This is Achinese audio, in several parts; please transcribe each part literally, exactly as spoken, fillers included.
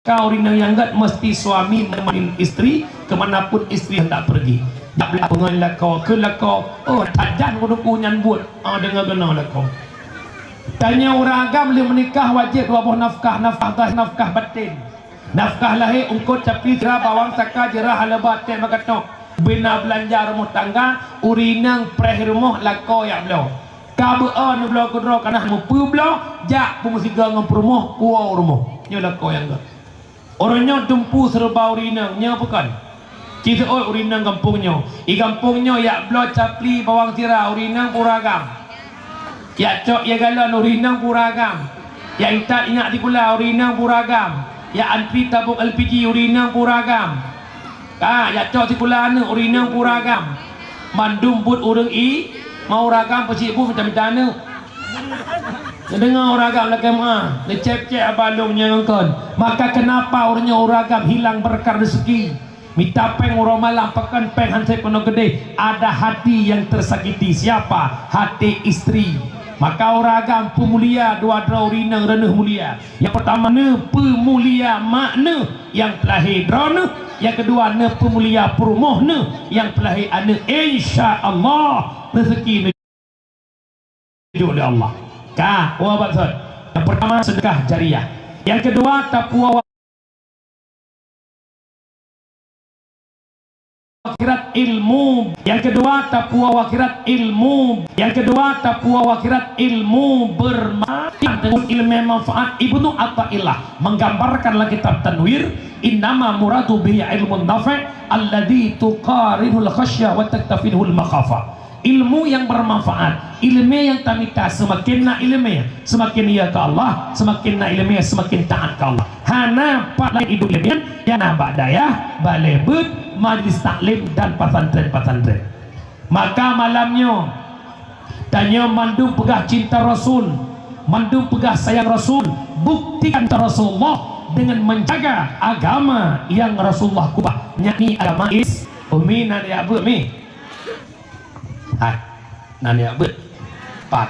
Keu ureueng inong nyang gét meusti suami menemani istri ke mana pun istri hendak pergi. Jak blah peungon lakoe, keu lakoe, oh, tajan ureueng nyan buet, ah, deungoe keunoe lakoe. Tanyoe ureueng agam lheueh meunikah wajéb dua boh nafkah, nafkah zahir, nafkah batin. Nafkah lahé, eungkôt, capli, sira, bawang, saka, jeurah, haleuba, teh, meukatok. Beuna beulanja rumoh tangga, ureueng inong preh rumoh, lakoe jak bloe. Ka beu-o neubloe keudroe ka na meupeubloe, jak peumeusigoe ngon peurumoh, kuwoe rumoh. Nyoe lakoe nyang gét. Uroe nyoe teumpu seureuba ureueng inong, nyoe peue kon? Ci seuôt ureueng inong gampông nyoe. I gampông nyoe jak bloe capli bawang sira, ureueng inong pura agam. Jak cok ie galon, ureueng inong pura agam. Jak intat ingat sikula, ureueng inong pura agam. Jak antri tabong L P G, ureueng inong pura agam. Ka, jak cok sikula aneuk, ureueng inong pura agam. Mandum buet ureueng i, ma ureueng agam peucik buet mita-mita aneuk. Neudeungoe ureueng agam lakée meu'ah, neucék-cék haba lôn nyang kon. Maka kenapa uroe nyoe ureueng agam hilang berkah rezeki? Mita péng uroe malam, pakon péng han sép keunoe keudeh. Ada hati yang tersakiti. Siapa? Hati istri. Maka ureueng agam peumulia dua droe ureueng inong, droeneuh mulia. Nyang peurtama, neupeumulia mak neuh nyang peulahé droeneuh, nyang keudua, neupeumulia peurumoh neuh nyang peulahé aneuk. Insya Allah, rezeki neujok lé Allah. Ka, dua bak sot. Nyang peurtama, sedekah jariah. Nyang keudua, tapuwoe akhirat ilmu. Nyang keudua, tapuwoe akhirat ilmu. Nyang keudua, tapuwoe akhirat ilmu bermanfaat. Ilmu manfaat. Ibnu Athaillah menggambarkan dalam kitab Tanwir, "Innama muradu bihi ilmun nafi' alladzi tuqarinul khasyah wa taktafinuhul makhafah." Ilmu yang bermanfaat, ileumé nyang tamita, seumaken na ileumé, seumaken yö keu Allah, seumaken na ileumé, seumaken taát keu Allah. Hana pat laén idup ileumé, nyang na bak dayah, balé beuet, majlis taklim dan pesantren-pesantren. Maka malam nyoe, tanyoe mandum peugah cinta Rasul, mandum peugah sayang Rasul, buktikan cinta Rasulullah dengan menjaga agama yang Rasulullah kubah, yakni agama Is-, Umi, na jak beuet, Mi? Hai, na jak beuet? Pat.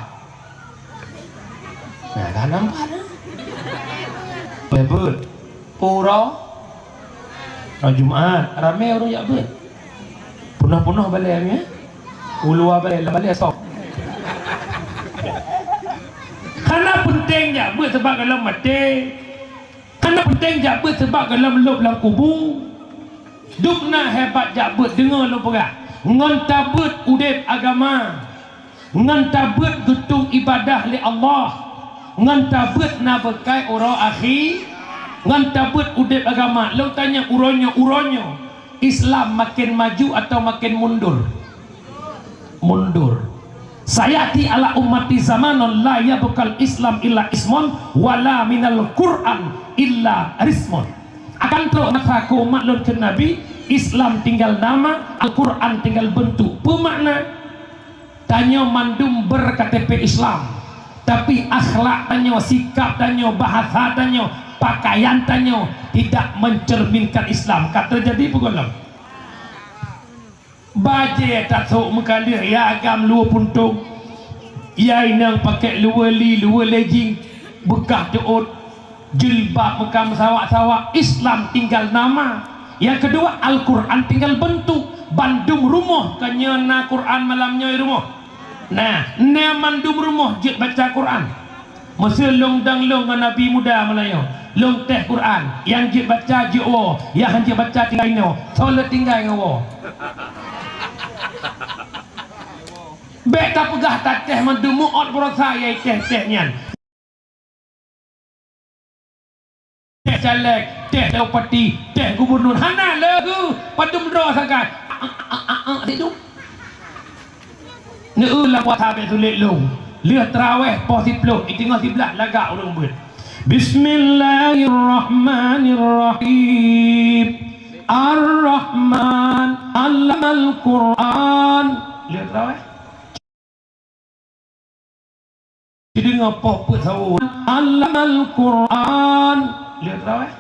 Nah, ka nampak dah. Beuet. Uroe, uroe Jumat, ramé ureueng jak beuet. Peunoh-peunoh balé, Mi, eh? U luwa balé, lam balé stok. Hana peunteng jak beuet sabab gohlom maté. Hana peunteng jak beuet sabab gohlom lôb lam kubu. Dum na hebat jak beuet, deungoe lôn peugah. Ngon tabeuet udeb agama, ngon tabeuet geutueng ibadah lé Allah, ngon tabeuet na beukai uroe akhi, ngon tabeuet udeb agama. Lôn tanyong uroe nyoe, uroe nyoe, Islam maken maju atawa maken mundur? Mundur. "Sayati ala ummati zamanun la yabqal Islam illa ismun, wala minal Qur'an illa rismun." Akan trok masa keu umat lôn kheun Nabi, Islam tinggal nama, Al-Qur'an tinggal bentuk. Peue makna? Tanyoe mandum ber-K T P Islam, tapi akhlak tanyoe, sikap tanyoe, bahasa tanyoe, pakaian tanyoe tidak mencerminkan Islam. Ka teujadi peue gohlom? Bajée tasok meukaleuh, ya agam luweue puntông, ya inong pakék luweue li, luweue legging, beukah teuôt, jilbab meuka meusawak-sawak. Islam tinggal nama. Nyang keudua, Al-Qur'an tinggal beuntuk. Bandum rumoh ka nyoe na Qur'an malam nyoe i rumoh. Nah, na mandum rumoh jeuet baca Qur'an. Meuseu lôn dang lôn ngon Nabi Muda Meulayu, lôn teh Qur'an, nyang jeuet baca jeuet woe, nyang han jeuet baca tinggai inoe, soe lé tinggai ngon woe. Bék tapeugah tateh mandum, meu'ot baroesa nyang teh-teh nyan. Teh caleg, teh bupati, teh gubernur, hana lé geuh, padum droe sagai. Situ. Neu lam puasa bék sulet lom. Lheueh taraweh poh siplôh, i teungoh siblaih lagak ureueng beuet. Bismillahirrahmanirrahim. Ar-Rahman, allamal Qur'an. Lheueh taraweh. Ci deungoe poh peuet sawoe. Allamal Qur'an. Lheueh taraweh.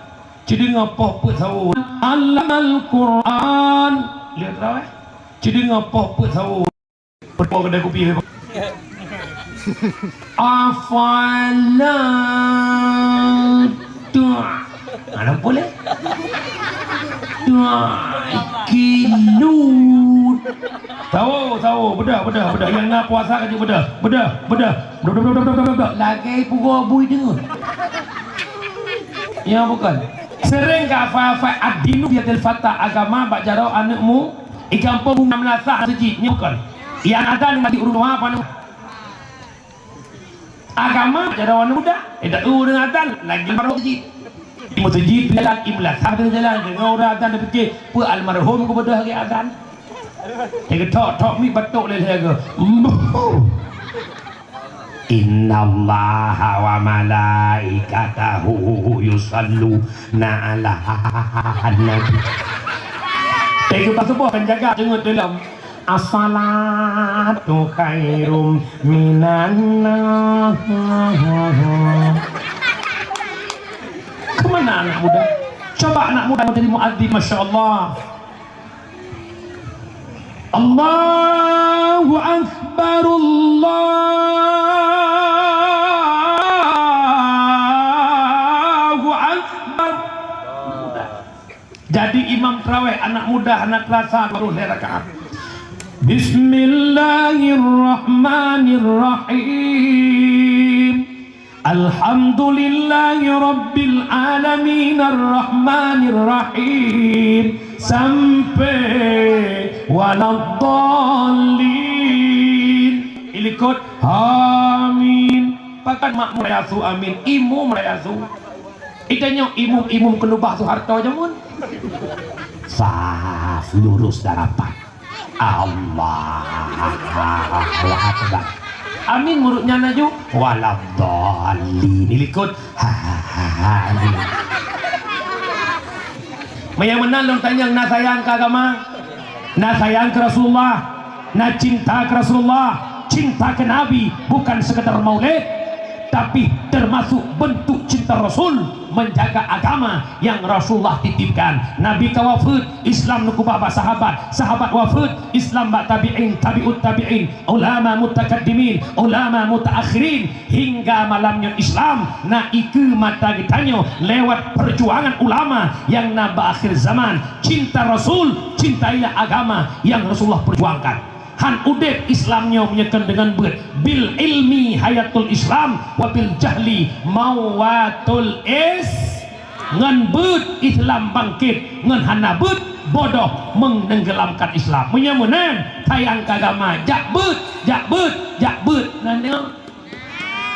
Ci deungoe poh peuet sawoe. Allamal Qur'an. Lheueh taraweh. Ci deungoe poh peuet sawoe. Peuet poh keudè kupi. Afala ta- Mana boleh? Tuai kilut. Tahu, tahu. Bedah, bedah, bedah. Yang na puasa ka jeuet bedah. Bedah, bedah. Bedah, bedah, bedah, bedah, bedah, bedah. Lagèe pugoe bui deungon. Ya, bukan. Sering ka hafai-hafai ad-dinu biyadil fata, agama bak jaroe aneuk mu. Di gampông Bunga Meulasah masjid. Ya, bukan. Yang ada di ureueng tuha apa nama? Agama jaroe aneuk muda, eh, dak ureueng adan lagi baroe jih. Di meuseujid jalan, di meulasah jalan, deungoe ureueng adan dipike, peue almarhum geubeudôh lagèe adan. Lagèe thok-thok mi batok lé lagèe. Innallaha wa malaikatahu yusalluna 'alan nabi. Lagèe bah suboh kan jaga deungon dalam. As-salatu khairum minan naum. Kemana anak muda? Coba anak muda menjadi muadzin, masya Allah. Allahu Akbar, Allahu Akbar. Jadi imam tarawih anak muda hana terasa baru lhèe rakaat. Bismillahirrahmanirrahim. Alhamdulillahi rabbil alamin, arrahmanirrahim. Sampai waladdallin. Ilikot amin. Pakat makmum raya su amin, imum raya su. Itanyoe imum-imum keunubah Soeharto jameun. Saf, lurus dan rapat. Allahu Akbar. Amin murit nyan laju. Waladdallin. Ilikot. Amin. Meunyo meunan lôn tanyong, na sayang keu agama? Na sayang keu Rasulullah? Na cinta keu Rasulullah? Cinta keu Nabi bukan sekadar maulid, tapi termasuk bentuk cinta Rasul, menjaga agama yang Rasulullah titipkan. Nabi ka wafeuet, Islam neukeubah bak sahabat, sahabat wafeuet, Islam bak tabi'in, tabi'ut tabi'in, ulama mutakaddimin, ulama mutaakhirin, hingga malam nyoe Islam na ikeue mata geutanyoe lewat perjuangan ulama nyang na bak akhir zaman. Cinta Rasul, cintailah agama yang Rasulullah perjuangkan. Han udeb Islam nyoe meunyoe kon deungon beuet. Bil ilmi hayatul Islam wa bil jahli mawatul is. Ngon beuet Islam bangkit, ngon hana beuet bodoh menenggelamkan Islam. Meunyoe meunan, sayang keu agama, jak beuet, jak beuet, jak beuet. Nan deungoe.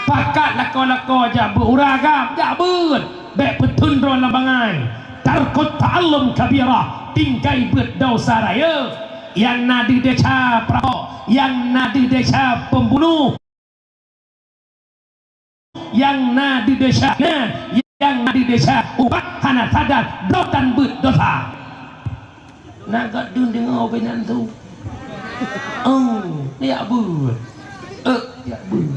Pakat lakoe-lakoe jak beuet, ureueng agam jak beuet. Bèk peuteun droe lam bangai. Tarkut ta'allum kabirah, tinggai beuet dosa rayeuk. Nyang na di desya peurabok, nyang na di desya pembunuh, nyang na di desya, nyang na di desya ubat hana sadar, droe tan beuet dosa. Na gata deungoe ubé nyan su. Oh, jak beuet. Eh, jak beuet.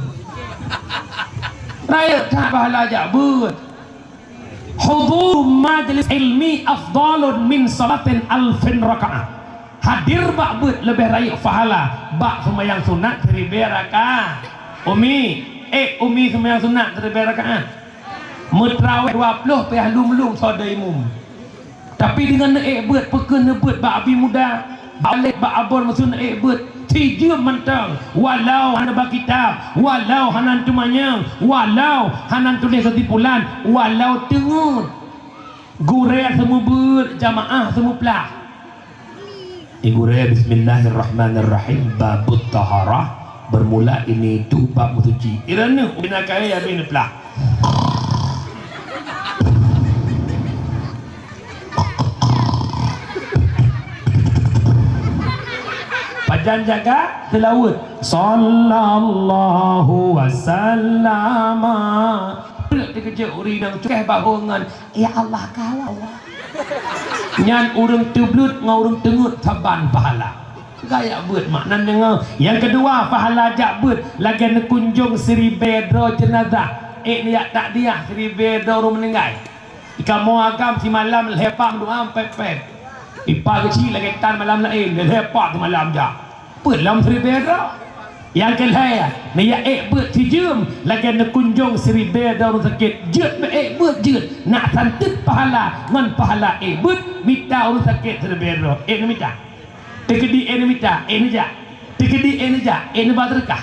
Rayeuk that pahala jak beuet. Hudhuru majlis ilmi afdhalun min salatin alfin rakaah. Hadir bak beuet leubeh rayeuk pahala bak seumayang sunat siribèe rakaat. Umi, eh, Umi seumayang sunat siribèe rakaat. Meutraweh dua ploh pih lom-lom soe deuh imum. Tapi deungon neuék beuet, peu kheueh neubeuet bak abi muda, bak lét, bak abon, meusu neuék beuet. Sijeuem mantong, walau hana ba kitab, walau hana teumanyong, walau hana tuléh keusimpulan, walau teungeut. Gurèe seumeubeuet, jamaah seumeuplah. Di gurèe, bismillahirrahmanirrahim, babut taharah, bermula ini itu bab meusuci. Ireuna ubé na kayèe habéh neuplah. Pajan jaga seulaweuet. Sallallahu wasallama. Teukeujot ureueng inong cukéh bahô ngon, "Ya Allah, kawa Allah." Nyan ureueng teubleut ngon ureueng teungeut saban pahala. Gaya beuet makna deungoe. Nyang keudua, pahala jak beuet lagèe neukunjong siribèe droe jeunazah. Ék neujak takziah siribèe droe ureueng meuninggai. Di kamoe agam simalam lhèe pak meudoa pép-pép. Ipa geuchik lagèe tan malam laén, lhèe pak simalam jak. Peue lom siribèe droe? Nyang keu lhèe, neujak ék beuet sijeuem lagèe neukunjong siribèe droe ureueng sakét. Jeuet meu ék beuet jeuet, na santeut pahala ngon pahala ék beuet mita ureueng sakét siribèe droe. Ék neumita. Teukeudi ék neumita, ék neujak. Teukeudi ék neujak, ék neuba seudeukah.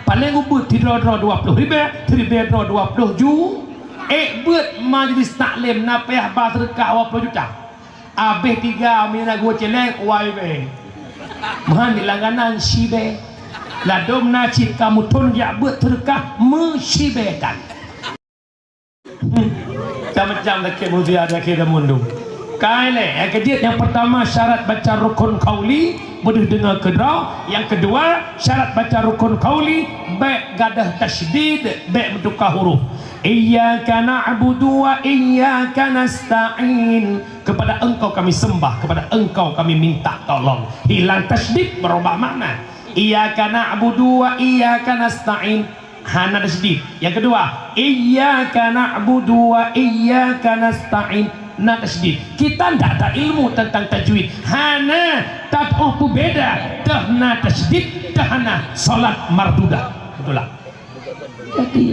Paléng ubeuet sidroe-droe dua ploh ribèe, siribèe droe dua ploh ju. Ék beuet majlis taklim na payah ba seudeukah dua ploh juta. Abéh tiga meunyoe na geucéléng, wai bèe. Meuhan di langganan sibèe. Ladôm na cit ka meuthon jak beuet seudeukah meusibèe tan. Hmm. Macam-macam sakét manusia di akhé zaman tu. Kai lé, nyang keujeuet nyang peurtama syarat baca rukun qauli, beudeuh deungoe keudroe. Nyang keudua syarat baca rukun qauli, bèk gadôh tasydid, bèk meutuka huruf. Iyyaka na'budu wa iyyaka nasta'in. Kepada Engkau kami sembah, kepada Engkau kami minta tolong. Hilang tasydid, berubah makna. Iyyaka na'budu wa iyyaka nasta'in. Hana tasydid. Nyang keudua, iyyaka na'budu wa iyyaka nasta'in. Na tasydid. Kita ndak ada ilmu tentang tajwid. Hana, tapi peubeda. Teuh na tasydid, teuh hana. Salat mardudah. Betul tak? Jadi,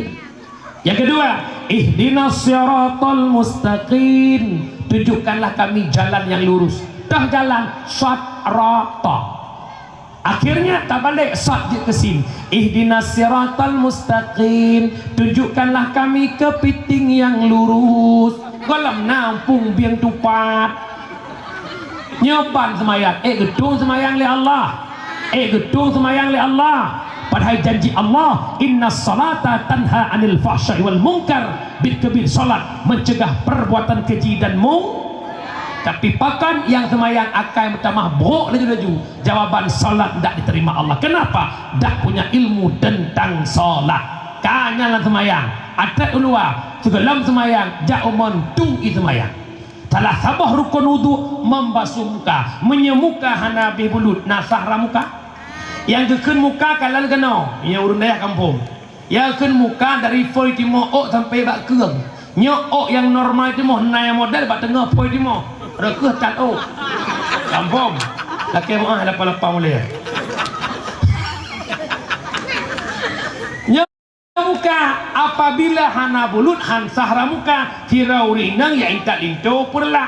nyang keudua, ihdinas siratal mustaqim. Tunjukkanlah kami jalan yang lurus. Teuh jalan, sat, ra, ta. Akhirnya tabalek sat jeuet keu sin. Ihdinas siratal mustaqim. Tunjukkanlah kami keupiting nyang lurus. Gohlom na phôn bieng tupat. Nyoe ban seumayang, ék geutueng seumayang lé Allah. Ék geutueng seumayang lé Allah. Padahai janji Allah, "Innas salata tanha 'anil fahsya'i wal munkar." Bit keubiet salat mencegah perbuatan keji dan mung-, tapi pakon nyang seumayang akai meutamah brok laju-laju? Jawaban, salat ndak diterima Allah. Kenapa? Ndak punya ilmu tentang salat. Ka nyan lam seumayang, até u luwa, sigohlom seumayang, jak u mon, tueng ie seumayang. Salah saboh rukun wudu, membasuh muka. Meunyoe muka hana abéh bulut, na sah rhah muka? Nyang geukheun muka ka lheueh keunoe, nyoe ureueng dayah kampông. Nyang geukheun muka dari phôi timoh ôk sampoe bak keueng. Nyoe ôk nyang normal timoh, na nyang model bak teungoh phôi timoh. Reukheueh that ôk. Kampông. Lakèe meu'ah lapang-lapang ulèe. Nyoe muka, apabila hana bulut, han sah rhah muka, sidroe ureueng inong jak intat linto peureulak.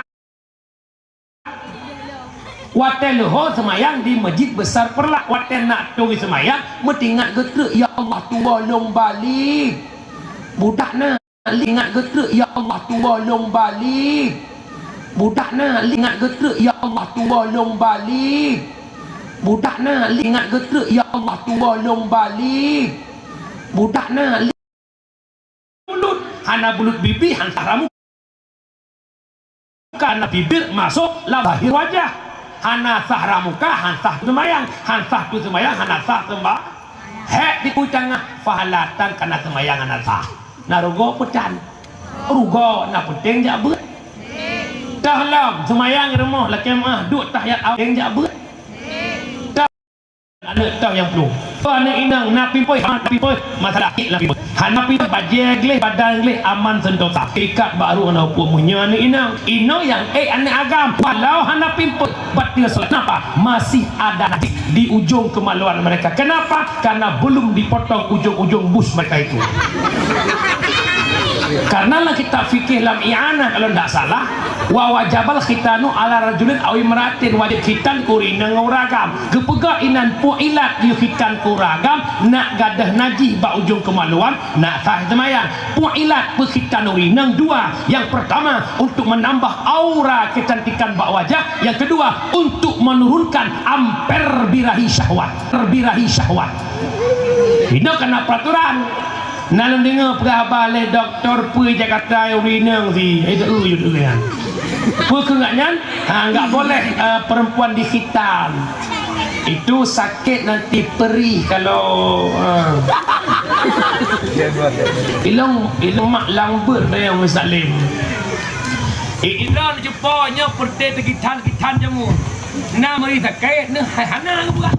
Watèe leuhô seumayang di Masjid Besar Peureulak, watèe na tueng ie seumayang, meutingat geutreuk, "Ya Allah, tuwoe lôn balék." Budak na ingat geutreuk, "Ya Allah, tuwoe lôn balék." Budak na ingat geutreuk, "Ya Allah, tuwoe lôn balék." Budak na ingat geutreuk, "Ya Allah, tuwoe lôn balék." Budak na mulut, hana bulut bibi, han sah rhah muka, hana bibir masôk lam zahir wajah. Hana sah rhah muka, han sah seumayang, han sah seumayang, hana sah seumba-, hék di peue tangah, pahala tan kana seumayang hana sah. Na rugoe peutan. Rugoe na peunteng jak beuet. Teuh lom seumayang rumoh lakèe meu'ah duek tahiyat awai jak beuet. Aneuk teuh nyang plueng. Aneuk inong na pimpôi, hana pimpôi, masalah ék na pimpôi. Hana pimpôi, bajèe gleh, badan gleh, aman sentosa. Ikat bak ruh na upuk meunyoe aneuk inong. Inong nyang ék aneuk agam, walau hana pimpôi, bateue salat. Kenapa? Masih ada najis di ujung kemaluan mereka. Kenapa? Karena belum dipotong ujung-ujung bus mereka itu. Karena lam kitab fikih lam I'anah kalau ndak salah, wa wajabal khitanu ala rajulin aw imra'atin, wajib khitan keu ureueng inong ngon ureueng agam. Geupeugah inan peue ilat yue khitan keu ureueng agam, nak gadôh najih bak ujong keumaluan, nak sah seumayang. Peue ilat peukhitan ureueng inong dua. Yang pertama, untuk menambah aura kecantikan bak wajah. Yang kedua, untuk menurunkan amper birahi syahwat. Birahi syahwat. Inoe kana peraturan. Na lôn deungoe peugah haba lé doktor peue Jakarta ureueng inong si, eh, teu, teu, teu, nyan. Peue keu nyan? Ha, enggak boleh, eh, perempuan dikhitan. Itu sakit nanti perih kalau, eh. Ilong, ilong mak lambert dayang Salim. Eh, ilong cupo nyoe peureté teukhitan-khitan jameun. Na meuri sakét, neuh hai hana geupeugah.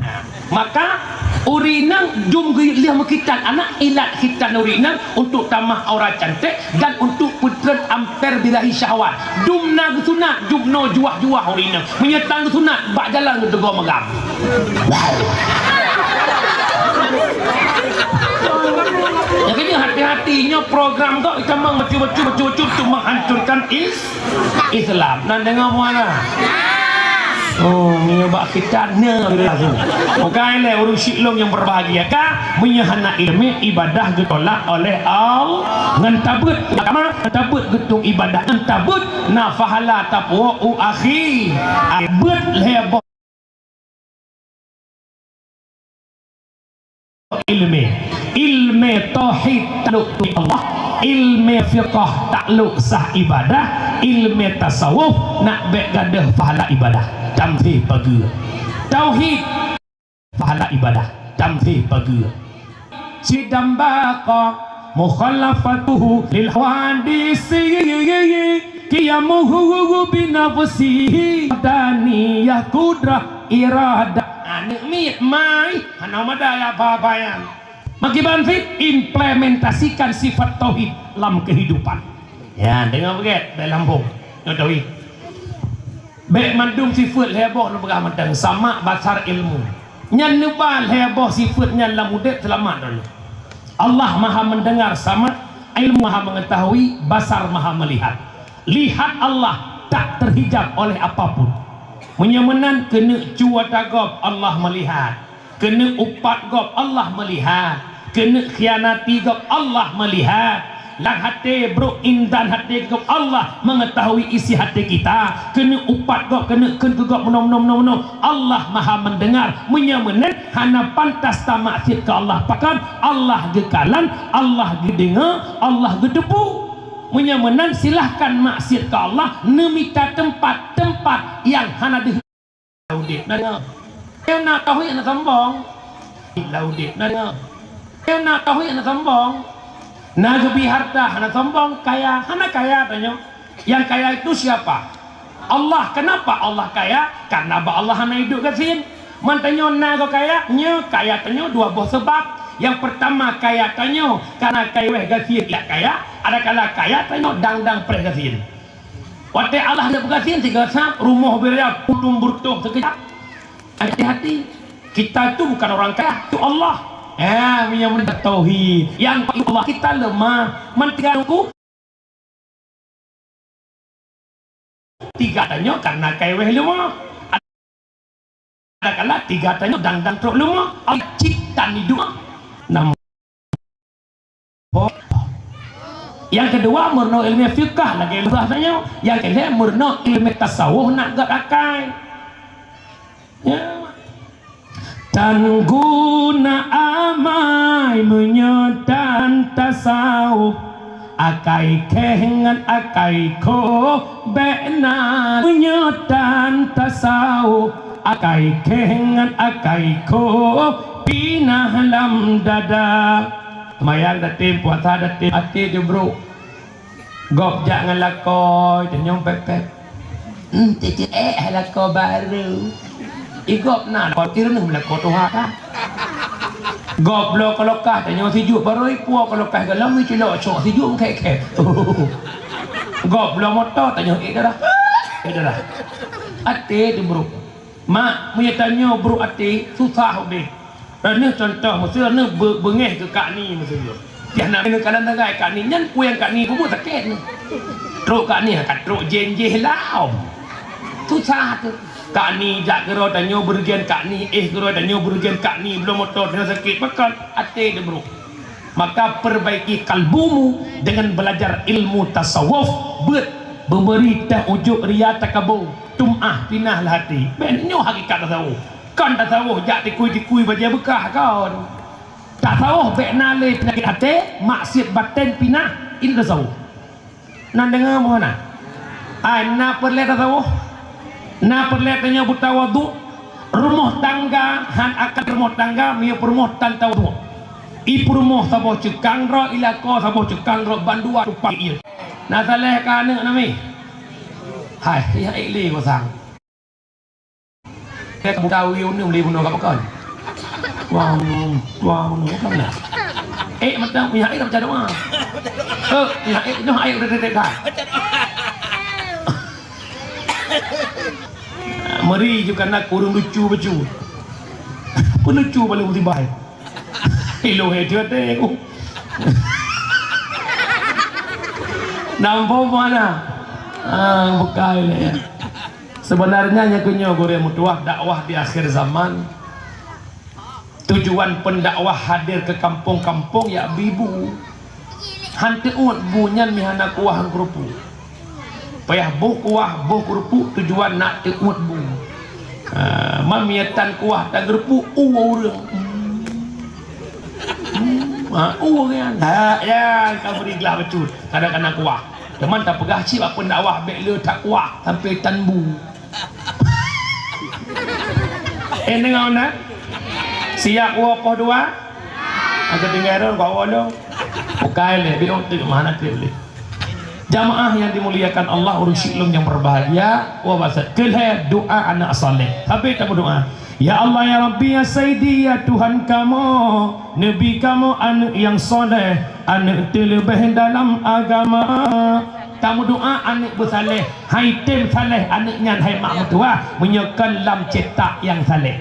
Maka, ureueng inong jeuem geuh lheueh meukhitan aneuk, ilat khitan ureueng inong untuk tamah aura cantik dan untuk peutrön amper birahi syahwat. Dum na geusunat, jeuem noe juah-juah ureueng inong. Meunyoe tan geusunat, bak jalan geuteugom agam. Wow. Jadi hati-hati, nyoe program kok tamong bacut-bacut, bacut-bacut untuk menghancurkan is-, Islam. Nan deungoe muara. Oh, meunyoe bak kita na langsung. Bukan lé ureueng syik lôn nyang berbahagia ka, meunyoe hana ileumèe ibadah geutolak oleh Allah. Ngon tabeuet agama, ngon tabeuet geutueng ibadah, ngon tabeuet na pahala tapuwoe u akhi. Beuet lhèe boh. Ileumèe. Ileumèe tauhid taklok keu Allah. Ileumèe fiqah taklok sah ibadah. Ileumèe tasawuf nak bèk gadôh pahala ibadah. Tamthieh pageue. Tauhid pahala ibadah. Tamthieh pageue. Sidambaqa mukhalafatuhu lil hawadisi. Qiyamuhu binafsihi. Daniyah qudrah iradah. Aneuk miet mai. Hana meudaya ba-, bayan. Meukiban cit implementasikan sifat tauhid lam kehidupan. Ya, deungoe beugèt, bèk lambông. Nyoe tauhid. Bèk mandum sifeuet lhèe boh neupeugah mantong, sama' basar ilmu. Nyan neuba lhèe boh sifeuet nyan lam udép seulamat droeneuh. Allah Maha Mendengar, sama', ilmu Maha Mengetahui, basar Maha Melihat. Lihat Allah tak terhijab oleh apapun. Meunyoe meunan keuneuk cu ata gob Allah melihat. Keuneuk upat gob Allah melihat, keuneuk khianati gob Allah melihat. Lam até brôk intan até gob Allah mengetahui isi até kita. Keuneuk upat gob, keuneuk kheun keu gob meunoe, meunoe, meunoe, meunoe. Allah Maha Mendengar. Meunyoe meunan hana pantas tamaksiet keu Allah. Pakon? Allah geukalon, Allah geudeungoe, Allah geuteupeue. Meunyoe meunan silahkan maksiet keu Allah, neumita teumpat, teumpat nyang hana deuh. Lam udép na deungoe. Nyang na tauhid hana sombong. Lam udép na deungoe. Nyang na tauhid hana sombong. Na geubri harta hana sombong, kaya, hana kaya tanyoe. Yang kaya itu siapa? Allah. Kenapa Allah kaya? Karena bak Allah hana iduek gasien. Man tanyoe na gob kaya, nyoe kaya tanyoe dua boh sabab. Yang pertama kaya tanyoe karena kaya wéh gasien tidak kaya, adakala kaya tanyoe dang-dang preh gasien. Watèe Allah hana beugasien sigoe sab, rumoh beuraya putong beureutoh sikeujap. Hati-hati, kita itu bukan orang kaya, itu Allah. Ya, meunyoe meunan tauhid. Nyang Allah kita lemah, man tiga ku. Tiga tanyoe karena kaya wéh lemah. Adakala tiga tanyoe dang-dang trok lemah, Allah cipta hidup. Nam-, nyang keudua meurunoe ilmu fiqah lagèe leuhah tanyoe, nyang keulhèe meurunoe ilmu tasawuf nak gèt akai. Ya. Tan guna amai meunyoe tan tasawuf. Akai khéh ngon akai khoh bèk na meunyoe tan tasawuf. Akai khéh ngon akai khoh pinah lam dada. Seumayang datem, puasa datem, até teubrok. Gob jak ngon lakoe, tanyong pép-pép. Hmm, titik eh, hai lakoe barô. I gob na lakoe, ti reuneuh lakoe tuha ka. Gob bloe keu lokah, tanyong sijuek barô, i puwoe keu lokah, galom i cilok, cok sijuek meukhèt-khèt. Gob bloe moto, tanyong, "Eh, darah. Eh, darah." Até teubrok. Mak, meunyo tanyoe brok até, susah udép. Reuneuh contoh, meuseu reuneuh be-, beungéh keu kak ni meuseu. Yah na reuneuh kalon sagai kak ni, nyan peue nyang kak ni peubuet sakét ni. Trok kak ni, ka trok jén jéh lom. Susah teuh. Kak ni jak keudroe tanyoe beureugen kak ni, éh keudroe tanyoe beureugen kak ni, bloe moto tanyoe sakét, pakon até teubrok. Maka perbaiki kalbumu dengan belajar ilmu tasawuf, beuet, beubri teuh ujok ria takabô, tum'ah pinah lam até. Bèk nyoe hakikat tasawuf. Kon tasawuf jak tikui-tikui bajèe beukah kon. Tasawuf bèk na lé peunyakét até, maksiet batén pinah, ini tasawuf. Na deungö meuhana? Ai, na peureulèe tasawuf? Na peureulèe tanyoe beutawadhu? Rumoh tangga han akan rumoh tangga meunyoe peurumoh tan tawadhu. I peurumoh saboh ceukang droe, i lakoe saboh ceukang droe, bandua tumpang ié. Na saleh ka aneuk nami? Hai, ya ék lé kosang. Ka buta wiyeue neum lé bunoe ka pakon. Wah, bunoe, wah, bunoe ka meunan. Eh, mata minyak air baca doa. Eh, minyak air, noh air udah tetek dah. Meuri juga nak kurung lucu bacu. Peulucu paling musibah. Ilong itu teh. Nampak mana? Ah, bukai lé. Sebenarnya nya keunyoe gurée meutuwah dakwah di akhir zaman. Tujuan pendakwah hadir ke kampung-kampung yak bi bu. Han teuôt bu nyan meuhana kuah ngon keurupuk. Payah boh kuah, boh keurupuk tujuan nak teuôt bu. Ha, man meuitan kuah dan keurupuk, u ureuëng. Hmm, ha, u ureuëng. Ha, ya, ka beri gelah becut. Kadang-kadang kuah. Teuma tapeugah cit bak pendakwah bék le that kuah sampai tan bu. Eh, deungoe na? Siap woe poh dua? Aja tinggai ron, kau woe dong. Bukai lé, biong tu mana tu lé. Jamaah yang dimuliakan Allah, ureuëng syik lôn yang berbahagia, wa basat keu lhée doa anak saleh. Tapi kamu doa, "Ya Allah, ya Rabbi, ya Sayyidi, ya Tuhan kamoe, neubi kamoe aneuëk nyang saleh, aneuëk teuleubeh dalam agama." Tameudoa aneuëk beusaleh, hai tem saleh aneuëk nyan hai mak meutuwah, meunyoe kon lam cetak nyang saleh.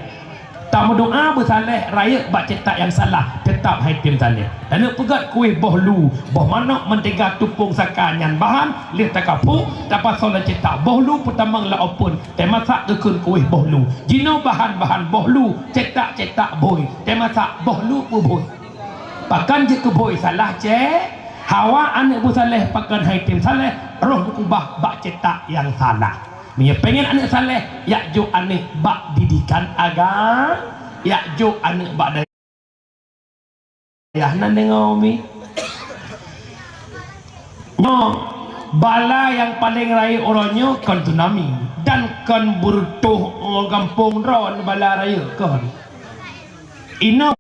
Tameudoa beusaleh rayeuk bak cetak nyang salah, teutap hai tem saleh. Taneuk peugét kueh boh lu, boh manok, mentega, tupông saka nyan bahan, lheueh takapuk, tapasoe lam cetak boh lu peutamong lam open, teumasak geukheun kueh boh lu. Jinoe bahan-bahan boh lu, cetak-cetak bhôi, teumasak boh lu peubhôi. Pakon jeuet keu bhôi salah cit? Hawa aneuëk beusaleh pakon hai tem saleh, roh meukeubah bak cetak nyang salah. Meunyoe pengen aneuëk saleh, yak jok aneuëk bak didikan agama, yak jok aneuëk bak dayah nan deungoe mi. Nyoe bala nyang paleng rayeuk uroe nyoe kon tsunami dan kon beureutoh gampông droe bala rayeuk kon. Inoe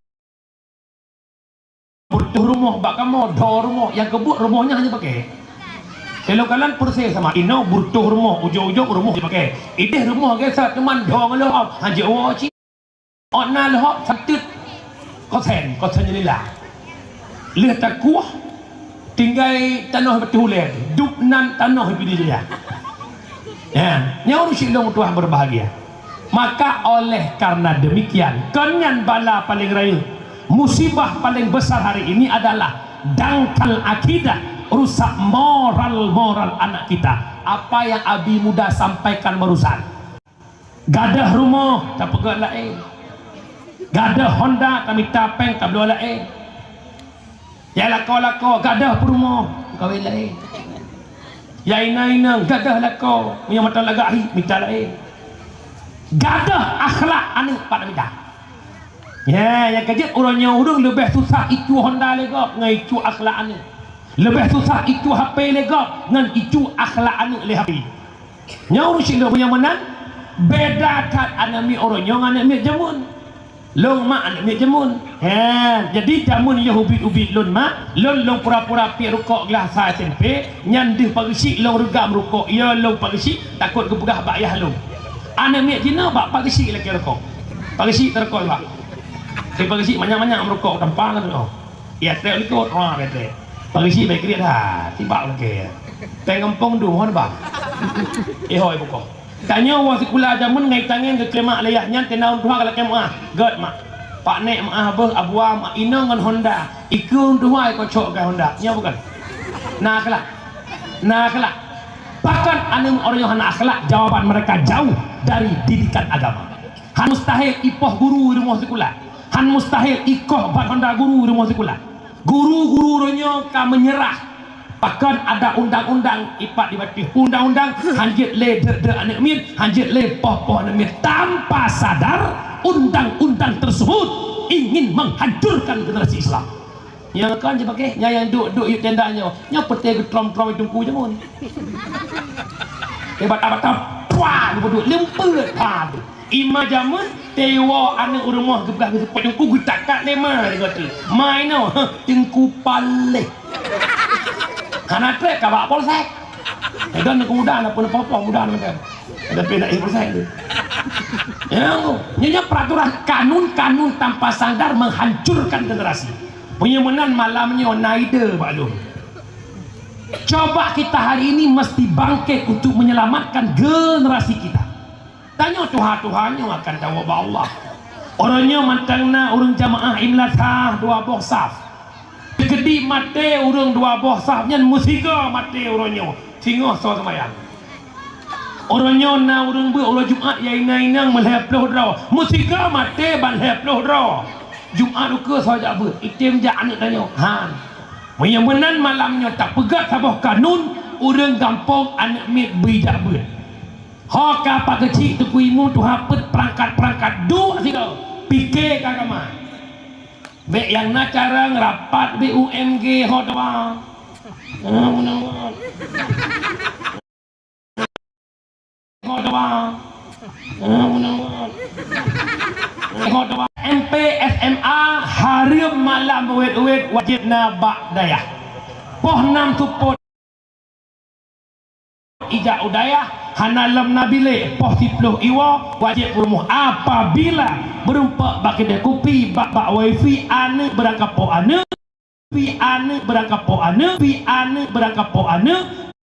Beureutoh rumoh bak kamoe, dhoe rumoh, nyang keubuet rumoh nyan hana jipaké. Ilong kalon peureuséh sama, inoe beureutoh rumoh, ujoe-ujoe rumoh jipaké. Ideh rumoh gesa teuma dhoe ngon leuhob, hana jiwoe cit. Ôt na leuhob sateut kosen, kosen jeulila. Lheueh takueh, tinggai tanoh bak ulée, dub nan tanoh bak ulée. Ya, nyoe ureuëng syik lôn tuha berbahagia. Maka oleh karena demikian, kon nyan bala paleng rayeuk, musibah paling besar hari ini adalah dangkal akidah, rusak moral-moral anak kita. Apa yang Abi Muda sampaikan barusan. Gadôh rumoh, tapeugét laén. Gadôh Honda, tamita péng, tabloe laén. Ya lakoe-lakoe, gadôh peurumoh, kawén laén. Ya inong-inong, gadôh lakoe, meunyoe mata lagak hi, mita laén. Gadôh akhlak aneuëk pat mita. Ya, nyang keujeuet uroe nyoe ureuëng leubeh susah icu Honda lé gob ngon icu akhlak aneuëk. Leubeh susah icu H P lé gob ngon icu akhlak aneuëk lé H P. Nyoe ureuëng syik lôn meunyoe meunan, beda that aneuëk miet uroe nyoe ngon aneuëk miet jameun. Lôn mak aneuëk miet jameun. He, jadi jameun yoh ubit-ubit lôn mak, lôn lôn pura-pura piep rukok glah sa S M P, nyan deuh pageusyik lôn reugam rukok, yo lôn pageusyik takot geupeugah bak yah lôn. Aneuëk miet jinoe bak pageusyik lakée rukok. Pageusyik teurukok bak. Di pageusyik manyak-manyak meurukok tampa ngon oh. Ya trek likot, wah trek. Pageusyik baik kriet ha, tibak lakée. Péng gampông dum hon bang. Eh hoi bukoe. Tanyoe woe sikula jameun ngai tangen geuklemak lé yah nyan teuna ureuëng tuha geulakée meuah. Gét mak. Pak nek meuah beuh abua mak inong ngon Honda. Ikeue ureuëng tuha iko cok gai Honda. Nyoe bukan. Na akhlak. Na akhlak. Bahkan aneuëk ureuëng hana akhlak, jawaban mereka jauh dari didikan agama. Han mustahil ipoh guru di rumoh sikula. Han mustahil ikoh ban Honda guru di rumoh sikula. Guru-guru uroe nyoe ka menyerah. Bahkan ada undang-undang ipat di batéh undang-undang, hanjeuet lé deuek-deuek aneuëk miet, hanjeuet lé poh-poh aneuëk miet, tanpa sadar undang-undang tersebut ingin menghancurkan generasi Islam. Nyang kan je pakai, nyang, nyang duk-duk yue tenda nyoe, nyoe peuté geutrom-trom teungku jameun. Ibat abata, pah, geupeuduek, leumpet, pah. Ima jameun, tewo aneuëk ureuëng moh geupeugah geuseupôt teungku geutakat lé ma deungon tu. Ma inoe, heh, teungku paléh. Hana trek ka bak polsek. Kadang nak muda nak pun popo muda nak macam. Ada pun nak polsek tu. Ya, nyonya peraturan kanun-kanun tanpa sadar menghancurkan generasi. Punya menan malam nyoe naida bak lôn. Coba kita hari ini mesti bangkit untuk menyelamatkan generasi kita. Tanyoe tuha-tuha nyoe akan tawoe bak Allah. Uroe nyoe mantong na ureuëng jamaah imla sah dua boh saf. Teukeudi maté ureuëng dua boh saf nyan meusigoe maté uroe nyoe, singoh soe seumayang. Uroe nyoe na ureuëng beuet uroe Jumat ya inong-inong meulhée ploh droe, meusigoe maté ban lhée ploh droe. Jumat ukeue soe jak beuet, item jak aneuëk tanyoe. Han. Meunyoe meunan malam nyoe tapeugah saboh kanun, ureuëng gampông aneuëk miet bri jak beuet. Ho ka Pak Keuchik Teungku Imum tuha peuet peurangkat-peurangkat duek sigoe, pike ka gama. Bék nyang na carông rapat B U M G ho doa. Ho doa. Ho doa. M P S M A hareuem malam wet-wet wajéb na bak dayah. Poh nam seupôt ijak u dayah, hana lom na bilék, poh siploh iwoe wajéb rumoh. Apabila beureumpok bak keudè kupi, bak, bak wifi, aneuëk beurangkapo aneuëk, pi aneuëk beurangkapo aneuëk, pi aneuëk beurangkapo aneuëk,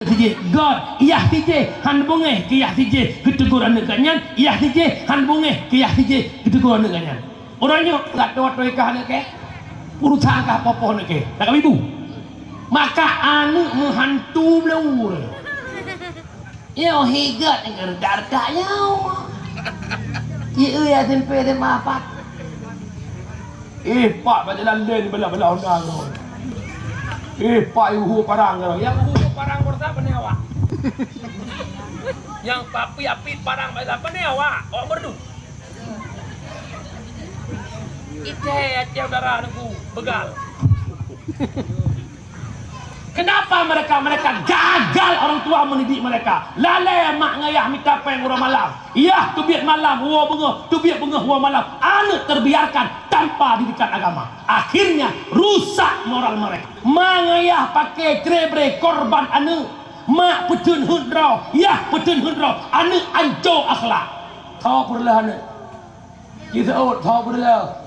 sijih got, yah sijih han beungéh keu yah sijih geutegur aneuëk geuh nyan, yah sijih han beungéh keu yah sijih geutegur aneuëk geuh nyan. Uroe nyoe, gata watée kah aneuëk kèe, urusan kah poh-poh aneuëk kèe, dak ka ibu. Maka aneuëk meuhantu bloe. Nyoe higat ngon dardah nyoe. Ieu ya tempe de mapat. Eh, pak bak jalan lain bela-bela Honda nyoe. Eh, pak ihu parang nyoe. Yang ihu parang bersa pane awak. Yang papi api parang bak jalan pane awak. Awak merdu. Ite aja udara nunggu begal. Kenapa mereka, mereka gagal orang tua mendidik mereka? Lalai mak ngayah mita péng uroe malam. Yah teubiet malam, woe beungoh, teubiet beungoh, woe malam. Aneuk terbiarkan tanpa didikan agama. Akhirnya rusak moral mereka. Mak ngayah pakai cerebre korban aneuk. Mak peuteun heuet droe, yah peuteun heuet droe. Aneuk anco akhlak. Tho peureuleuh aneuk. Jiseuôt tho peureuleuh.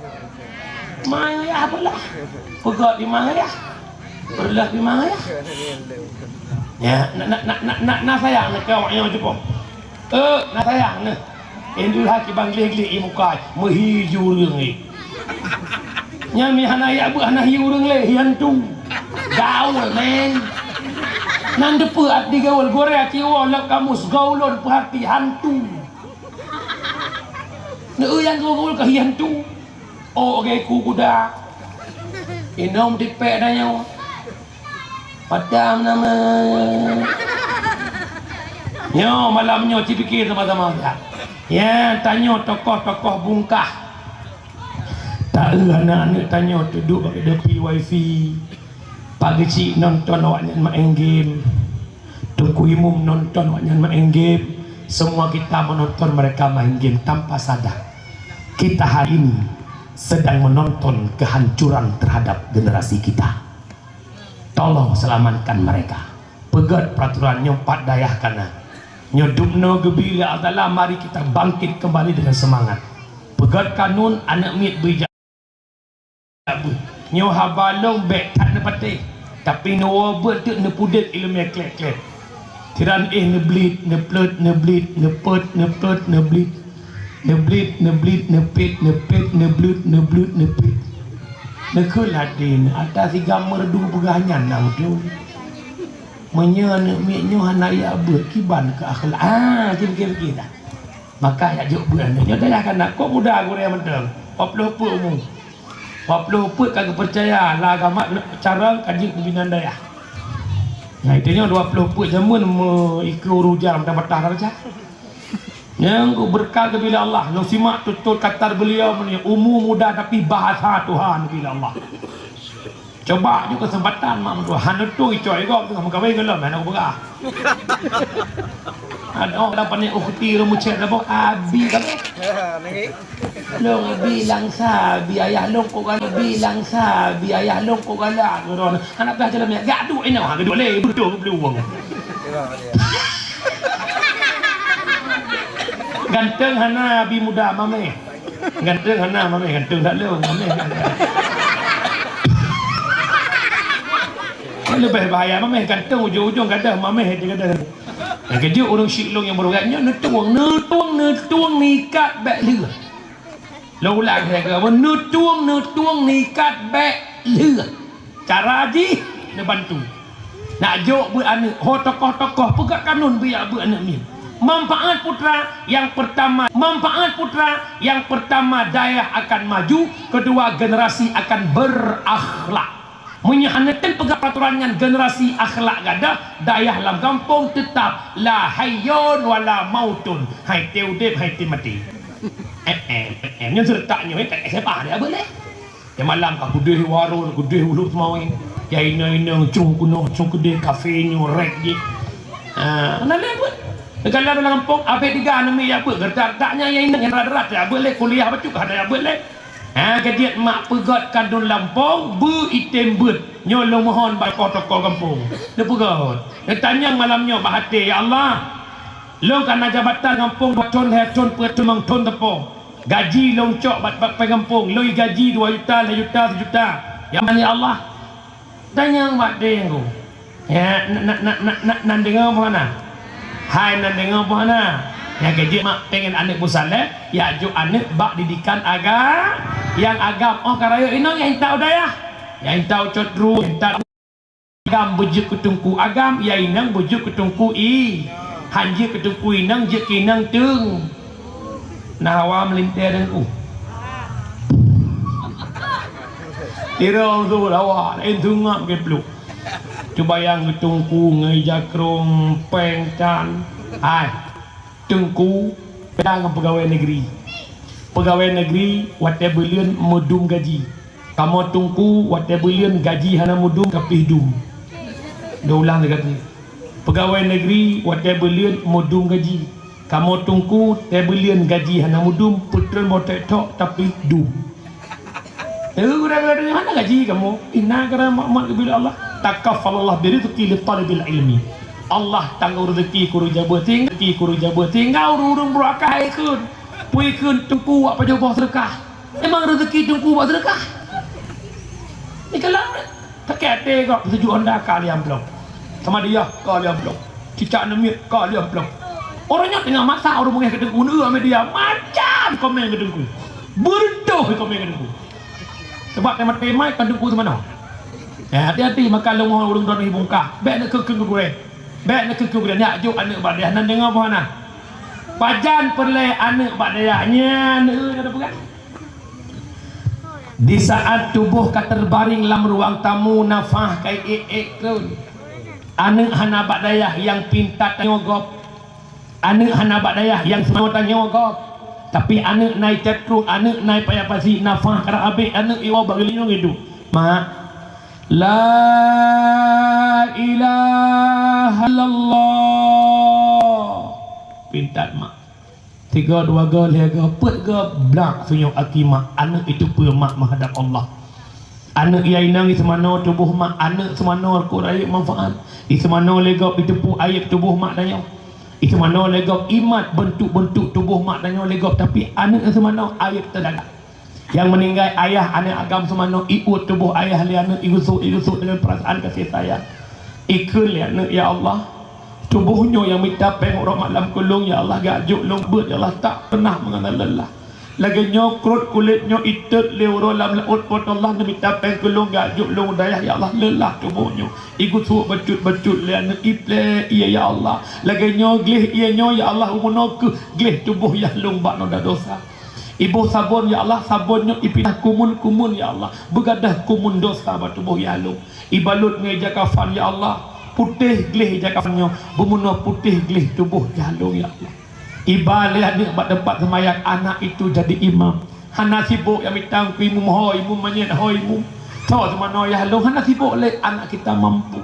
Mak ngayah peureuleuh. Peugöt di mak ngayah. Peureuleuh di mak ngayah. Ya, na, na sayang na keu awak nyoe cupo. Eh, na sayang na. Indulha kiban gleh-gleh i muka, meuhi ju ureueng i. Nyan mi hana yak beuh hana hi ureueng lé, hi hantu. Gaul, men. Nan deupeu at di gaul, goreng aki woe lam kamus, gaulon peuhati hantu. Neu nyang gol-gol ka hian tu. Oh, oke, ku kuda. Inong tipek dah nyawa. Padam nama. Nyo, malam nyo, ci pikir sama-sama. Ya, tanyo tokoh-tokoh bungkah. Tak ada anak-anak tanyo duduk bagi depi wifi. Pak Geuchik nonton awaknyan main game. Teungku Imum nonton awaknyan main game. Semua kita menonton mereka main game tanpa sadar. Kita hari ini sedang menonton kehancuran terhadap generasi kita. Tolong selamatkan mereka. Peugöt peraturan nyoe pat dayah kana. Nyoe dubnoe geubi lé Allah Taala, mari kita bangkit kembali dengan semangat. Peugöt kanun aneuk miet bri jak beuet. Nyoe haba lôn bék that neupatéh, tapi neuwoe beuet teuk neupudeb ileumèe kleb-kleb. Siran éh neubliet, neupleut, neubliet, neupet, neupleut, neubliet. Neublit, neublit, neupit, neupit, neublut, neublut, neupit. Neukheun ladé neu ata siga meureudu peugah nyan na udeueng. Meunyoe aneuk miet nyoe hana jak beuet, kiban keu akhlak. Ah, ci pikir-pikir dah. Maka jak jok beuet aneuk nyoe dayah kana kok muda gurèe mantong. Dua ploh peuet umu. Dua ploh peuet ka geupeucaya lam agama cara ka jeuet pimpinan dayah. Nah, itu nyoe dua ploh peuet jameun meu ikeu uru jam dah patah dah pecah. Nyang ku berkat geubri lé Allah, lôn simak tutoe kata beliau meunyoe umu muda tapi bahasa Tuhan geubri lé Allah. Coba ju keuseumpatan mak meutuah, han tutoe icok i gob teungoh meukawen ngon lôn, hana kupeugah. Adoh, dah panéh ukhti lôn meucék dah boh, abi ka boh. Lôn bilang sabi ayah lôn kok galak, bilang sabi ayah lôn kok galak. Anak dah jalan minyak, gak duek inoe, ha, gak duek lé, beudôh geublueng. Ganteng hana bi muda mameh. Ganteng hana mameh, ganteng dak lé mameh. Leubeh bahaya mameh, ganteng ujong-ujong gadoh, mameh di gadoh. Nyang keujeuet ureueng syik lôn nyang baru gat nyoe neutueng, neutueng, neutueng, neuikat bèk lheueh. Lôn ulang lagèe neutueng, neutueng nikat bèk lheueh. Cara jih neubantu. Nak jok beuet aneuk, ho tokoh-tokoh peugah kanun beuyak beuet aneuk miet. Manfaat putra yang pertama, manfaat putra yang pertama dayah akan maju, kedua generasi akan berakhlak. Meunyoe hana tem peugah peraturan nyan generasi akhlak gadoh, dayah lam gampông teutap la hayyun wala mautun, hai teu udép hai teu maté. Eh eh eh, nyan seureutak nyoe tak sépah dia boleh. Nyang malam ka keudeh warong, keudeh uluk seumawé. Ya inong-inong cung keunoe, cung keudeh kafe nyoe rek jih. Ah, hana lé buet. Segala dalam gampông, abéh tiga aneuk miet ya beuet, gertak-gertak nyan ya inong nyang rat-rat ya beuet lé kuliah bacut hana ya beuet lé. Ha, geudiet mak peugöt kandun lampông, beu item beuet. Nyoe lôn mohon bak tokoh-tokoh gampông. Neupeugöt. Neutanyong malam nyoe bak até, "Ya Allah, lôn ka na jabatan gampông dua thon, lhèe thon, peuet thon, limong thon teupô. Gaji lôn cok bak, bak pèng gampông, lôn gaji dua juta, lhèe juta, sijuta. Ya mana ya Allah?" Tanyong bak deng ku. Ya, na, na, na, na, na, nan deungoe boh na? Hai nan deungoe boh na? Nyang keujeuet mak pengen aneuk meusaleh, ya jok aneuk bak didikan aga-, nyang agam. Oh ka rayeuk inong ya intat u dayah. Ya intat u codru, intat agam beujeuet keu teungku agam, ya inong beujeuet keu teungku i. Han jeuet keu teungku inong, jeuet keu inong teung. Na hawa meulintèe teungku. Tirong tu lawa, laén seungab geupluek. Cuba yang teungku ngon ija krong pèng tan. Hai, teungku beda ngon peugawèe negeri. Peugawèe negeri watèe buleuen meudum gaji. Kamoe teungku watèe buleuen gaji hana meudum ka pih dum. Lôn ulang lagèe tadi. Peugawèe negeri watèe buleuen meudum gaji. Kamoe teungku teubuleuen gaji hana meudum, peutreun boh tek-tok tapi dum. Eh, gura-gura hana gaji kamoe. Inna kara mat-mat geubri lé Allah. Takaffalallah birizqi li talibil ilmi. Allah tanggong rezeki keu ureueng jabeut tinggai, rezeki keu ureueng jabeut tinggai, ureueng-ureueng beurakah ikheun. Peue ikheun teungku wak pajoh boh seudeukah. Memang rezeki teungku bak seudeukah. Ni kalau sakét até kok, peutuju Honda ka lhèe amplop. Sama dia ka lhèe amplop. Cicak namiet ka lhèe amplop. Ureueng nyoe teungoh masak ureueng beungèh keu teungku, neu media macam komen keu teungku. Beureudoh komen keu teungku. Sebab tema-tema kan teungku teumanoe. Eh, hati-hati maka leumoh ureueng droeneuh bungkah. Bèk neukeu-keu gurèe. Bèk neukeu-keu gurèe. Nyak jok aneuk bak dayah nan deungoe boh na. Pajan peureulèe aneuk bak dayah nyan, eh, ada peugah. Di saat tuboh ka teubaring lam ruang tamu, nafah ka ék-ék kheun. Aneuk hana bak dayah nyang pinta tanyoe gob. Aneuk hana bak dayah nyang seumanoe tanyoe gob. Tapi aneuk na i cakru, aneuk na i paya pasi, nafah karab abéh, aneuk iwoe bak geulinyueng iduek. Mak, la ilaha illallah. Pinta mak. Tiga, dua go, lhèe go, peuet go, blak sunyueng aki mak, aneuk iteupeue mak meuhadab Allah. Aneuk ya inong iseumanoe tuboh mak, aneuk seumanoe keu rayeuk manfaat. Iseumanoe lé gob iteupeue aéb tuboh mak tanyoe. Iseumanoe lé gob imat beuntuk-beuntuk tuboh mak tanyoe lé gob, tapi aneuk seumanoe aéb teudadak. Nyang meuninggai ayah aneuk agam seumanoe, iuet tuboh ayah lé aneuk, igusok-igusok deungon peurasaan kasih sayang. Ikheun lé aneuk, "Ya Allah, tuboh nyoe nyang mita péng uroe malam keu lôn, ya Allah, geujok lôn beuet, ya Allah, tak pernah meungenal leulah. Lagèe nyoe krot kulét nyoe itot lé uroe lam laôt, Po teu Allah, neumita péng keu lôn, geujok lôn dayah, ya Allah, leulah tuboh nyoe." Igusok bacut-bacut lé aneuk, iplé ié, ya Allah. Lagèe nyoe gleh ié nyoe, ya Allah, u bunoe keuh gleh tuboh yah lôn bak noda dosa. Iboh sabon, ya Allah, sabon nyoe ipinah kumun-kumun, ya Allah, beugadôh kumun dosa bak tuboh yah lôn. Ibalot ngon ija kafan, ya Allah, putéh gleh ija kafan nyoe, beubunoe putéh gleh tuboh yah lôn, ya Allah. Iba lé aneuk bak teumpat seumayang, anak itu jadi imam. Hana sibok nyang mita keu imum, "Ho imum, manyét ho imum." Tho seumanoe yah lôn, hana sibok lé, anak kita mampu.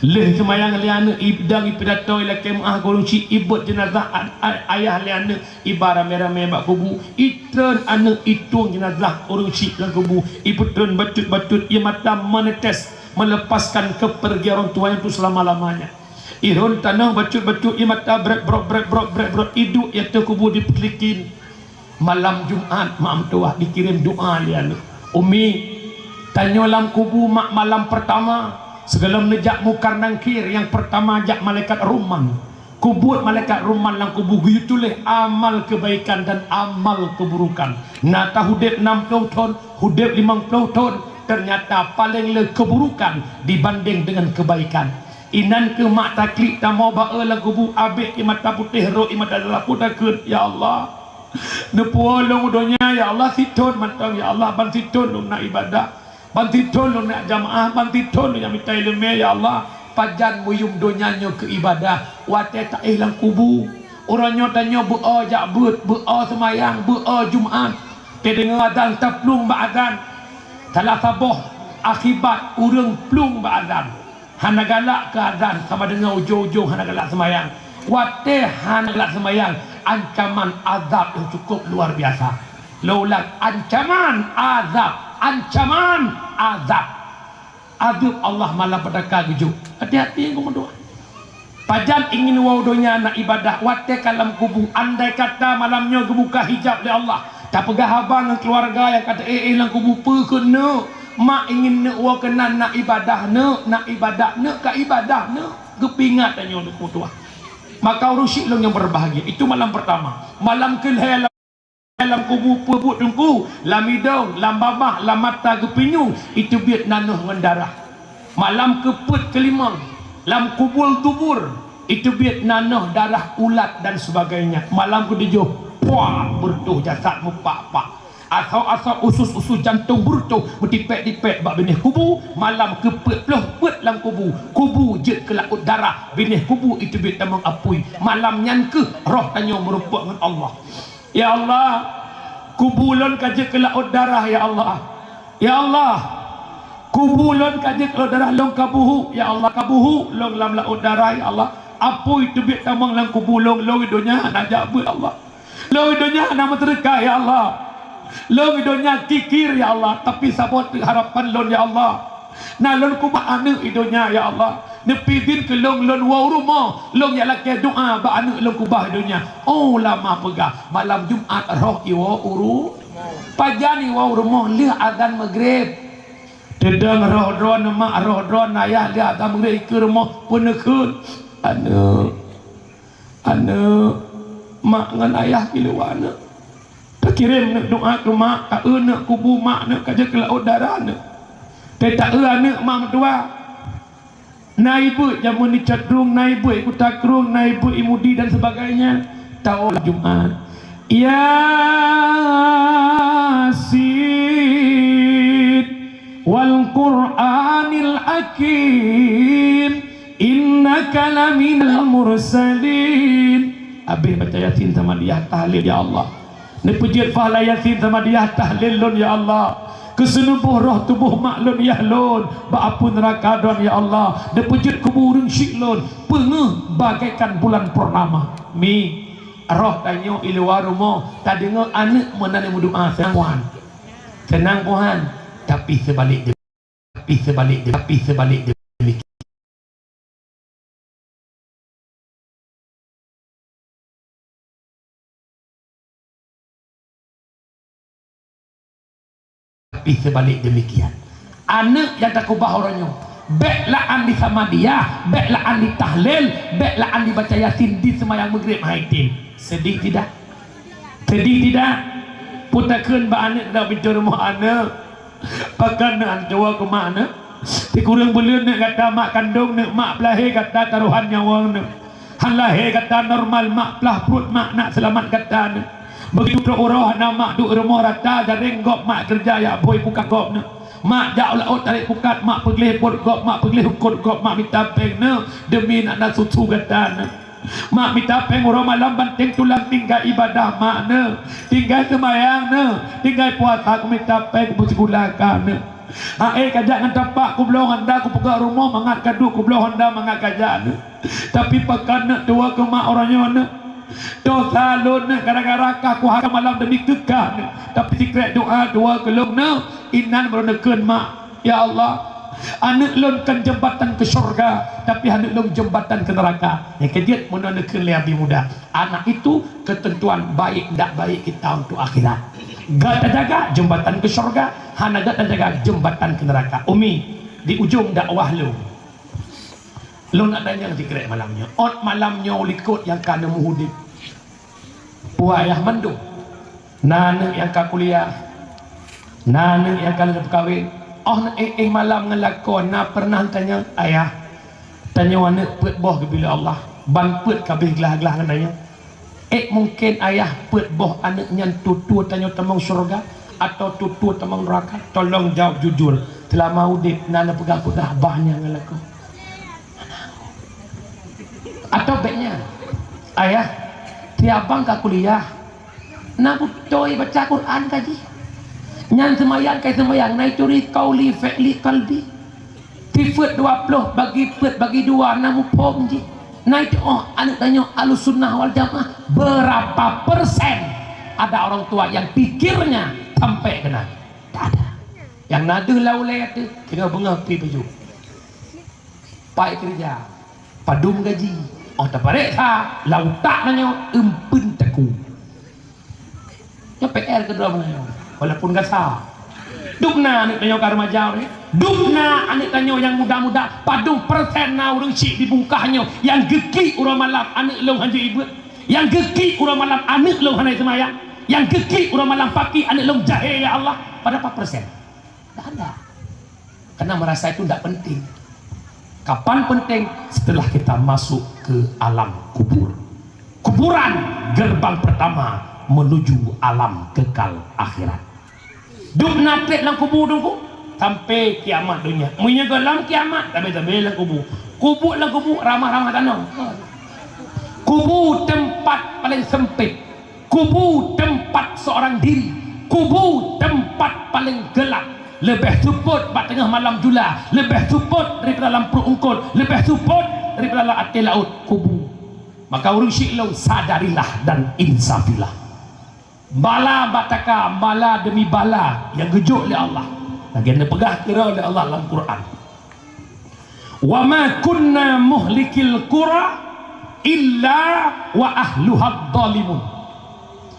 Lheueh seumayang lé aneuk, idang ipidato, ilakèe meu'ah keu ureueng chik, ibeuet jeunazah a-, a-, ayah lé aneuk, iba ramé-ramé bak kubu, itreun aneuk, itueng jeunazah ureueng chik lam kubu, ipeutreun bacut-bacut, ié mata menetes, melepaskan kepergian orang tua yang tu selama-lamanya. Irhon tanoh bacut-bacut, ié mata brek-brok, brek-brok, brek-brok, iduek i ateueh kubu dipeuteulikin. Malam Jumat, mak meutuwah dikirém doa lé aneuk. "Umi, tanyoe lam kubu mak malam pertama, sigohlom neujak Mungkar Nangkir, nyang pertama jak malaikat Ruman. Kubuet malaikat ruman lam kubu geuyue tuléh amal keubaikan dan amal keuburukan. Na ta udeb nam ploh thon, udeb limong ploh thon, teunyata paleng le keuburukan dibandeng deungon keubaikan. Inan keuh mak taklik tamoe ba-e lam kubu, abéh ie mata putéh, rhot ie mata darah, peue takheun, "Ya Allah, neupuwoe lôn u donya, ya Allah, sithon mantong, ya Allah, ban sithon lôn na ibadah." Ban sithon lôn neuk jamaah, ban sithon lôn neuk mita ileumé, ya Allah. Pajan meuyuem donya nyoe keu ibadah. Watée taéh lam kubu, uroe nyoe tanyoe beu-o jak beuet, beu-o seumayang, beu-o Jumat. Teudeungoe azan taplueng bak azan. Salah saboh akibat ureuëng plueng bak azan. Hana galak keu azan sama deungon ujong-ujong hana galak seumayang. Watée hana galak seumayang, ancaman azab nyang cukup luar biasa. Lôn ulang, ancaman azab, ancaman azab. Azab Allah malam petaka geujok. Hati-hati nyang keu meudoá. Pajan ingin woe donya na ibadah watée ka lam kubu. Andai kata malam nyoe geubuka hijab lé Allah, tapeugah haba ngon keuluwarga nyang ka teuéh-éh lam kubu, peue keuneuk, mak ingin neuk woe keunan na ibadah neuk, na ibadah neuk, ka ibadah neuk. Geupeuingat tanyoe neuk meudoá. Maka ureuëng syiek lôn nyang berbahagia, itu malam pertama. Malam keulhée lam kubu peubuet teungku, lam idong, lam babah, lam mata geupinyueng, itu biet nanoh ngon darah. Malam keupeuet keulimong, lam kubul dubur, itu biet nanoh darah ulat dan sebagainya. Malam keutujôh, puah, beureutoh jasad meupak-pak. Asoe-asoe usus-usus jantong beureutoh meutipék-tipék bak binéh kubu. Malam keupeuet ploh peuet lam kubu, kubu jeuet keu laôt darah, binéh kubu itu biet tamong apui. Malam nyan keuh roh tanyoe meurumpok ngon Allah. Ya Allah, kubu lôn ka jeuet keu laôt darah, ya Allah. Ya Allah, kubu lôn ka jeuet keu laôt darah, lôn ka buhuk, ya Allah, ka buhuk lôn lam laôt darah, ya Allah. Apui teubiet tamong lam kubu lôn, lôn i donya hana jak beuet, ya Allah. Lôn i donya hana meuseudeukah, ya Allah. Lôn i donya kikir, ya Allah, tapi saboh teuk harapan lôn, ya Allah. Na lôn keubah aneuëk i donya, ya Allah. Neupeuidhin keu lôn, lôn woe u rumoh, lôn jak lakée doá bak aneuëk lôn keubah i donya. Ulama peugah, malam Jumat roh iwoe u ru-, pajan iwoe u rumoh lheueh azan Maghrib. Teudong roh droeneuh mak, roh droeneuh ayah, lheueh azan Maghrib ikeue rumoh, peue neukheun? Aneuëk, aneuëk, mak ngon ayah i luwa aneuëk. Takirém neuk doá keu mak, taeu neuk kubu mak neuk ka jeuet keu laôt darah neuk. Teuta eu aneuëk mak meutuwa. Na ibuet jameun di Cot Krueng, na ibuet i Kuta Krueng, na ibuet i Mudi dan sebagainya. Tawoe Jumat. Yasin wal Qur'anil Hakim, innaka laminal mursalin. Abéh baca Yasin sama dia tahlil, ya Allah. Neupeujeuet pahala Yasin sama dia tahlil lôn, ya Allah. Keuseunuboh roh tuboh mak lôn yah lôn bak apui neuraka droen, ya Allah. Neupeujeuet kubu ureuëng syiek lôn peungeuh bagaikan bulan purnama. Mi, roh tanyoe i luwa rumoh tadeungoe aneuëk meunan meudoá seunang, Tuhan. Seunang, Tuhan. Tapi seubalik Tapi seubalik, tapi seubalik demikian. Tapi seubalik demikian. Aneuëk nyang takeubah uroe nyoe, bék laan di Samadiyah, bék laan di tahlil, bék laan di baca Yasin di seumayang Maghrib hai tem. Sedih tidak? Sedih tidak? Peue takheun bak aneuëk, dak pintoe rumoh aneuëk. Pakon neuk han tuwoe keu mak neuk? Sikureueng buleuen neuk gata mak kandong neuk, mak peulahé gata tarohan nyawöng neuk. Han lahé gata normal, mak peulaih pruet mak nak seulamat gata neuk. Begitu trok uroe hana mak duek rumoh rata, jareng gob mak keureuja jak bhôi pukat gob neuk. Mak jak u laôt tarek pukat, mak peugleh buet gob, mak peugleh eungkôt gob, mak mita péng neuk deumi nak na susu gata neuk. Mak mita péng uroe malam banténg tulang tinggai ibadah mak neuk, tinggai seumayang neuk, tinggai puasa keu mita péng keu sikula ka neuk. Aé kajak ngon tapak kubloe honda kupeugöt rumoh mangat kaduek kubloe honda mangat kajak neuk. Tapi pakon neuk tuwoe keu mak uroe nyoe neuk. Dosa lôn neuk gara-gara kah kuhaka malam demi keu kah neuk. Tapi sikrék doá tuwoe keu lôn neuk, inan baru neukheun mak. Ya Allah, aneuëk lôn kan jeumbatan keu syurga, tapi aneuëk lôn jeumbatan keu neuraka. Nyang keujeuet meunan neukheun lé Abi Muda, anak itu ketentuan baik ndak baik kita untuk akhirat. Gata jaga jeumbatan keu syurga, hana gata jaga jeumbatan keu neuraka. Umi, di ujong dakwah lôn. Lôn na tanyong sikrek malam nyoe. Ôt malam nyoe likot nyang ka neumuh udeb. Peue ayah mandum. Na aneuk nyang ka kuliah. Na aneuk nyang ka lheueh meukawen. Óh na éh-éh malam ngon lakoe na peureunah tanyong, "Ayah, tanyoe aneuk peuet boh geubri lé Allah. Ban peuet ka abéh glah-glah ngon tanyoe." Ék mungken ayah peuet boh aneuk nyan tutoe tanyoe tamong syeuruga atawa tutoe tamong neuraka? Tolong jaweueb jujur. Seulama udeb na neupeugah-peugah bah nyan ngon lakoe? Atawa bék nyan, ayah, tiep abang ka kuliah, na beutôi baca Quran ka jih. Nyan seumayang kai seumayang, na ituri qauli, fi'li, qalbi. Sifeuet dua ploh bagi peuet bagi dua na muphom jih. Na itu, oh, aneuk tanyoe Ahlussunnah wal Jamaah, berapa persen ada orang tua yang pikirnya sampai keunan? Tak ada. Yang na deuh lam ulée teuh, tinggai beungoh pi baju. Pai keureuja, padum gaji, oh, tapareksa, lam utak tanyoe eumpeuen teungku. Nyoe P R keudroe meunyoe, walaupun gasa. Dum na aneuk tanyoe ka remaja nyoe. Dum na aneuk tanyoe nyang muda-muda, padum persen na ureuëng syik di bungkah nyoe nyang geuklik uroe malam aneuk lôn hanjeuet ibeuet. Nyang geuklik uroe malam aneuk lôn hana seumayang. Nyang geuklik uroe malam paki aneuk lôn jahé, ya Allah. Pada pat persen? Tidak ada. Karena merasa itu tidak penting. Kapan penting? Setelah kita masuk ke alam kubur. Kuburan gerbang pertama menuju alam kekal akhirat. Dum na treb lam kubu teungku sampai kiamat dunia. Meunyoe goh lam kiamat, tabe-tabe lam kubu. Kubu lam kubu ramah-ramah tanoh. Kubu tempat paling sempit. Kubu tempat seorang diri. Kubu tempat paling gelap. Leubeh seupôt bak teungoh malam jula, leubeh seupôt daripada lam pruet eungkôt, leubeh seupôt daripada lam até laôt, kubu. Maka ureuëng syik lôn, sadarilah dan insafilah. Bala bataka, bala demi bala nyang geujok lé Allah. Lagée neupeugah keudroe lé Allah lam Quran. "Wa ma kunna muhlikil qura illa wa ahluha dhalimun."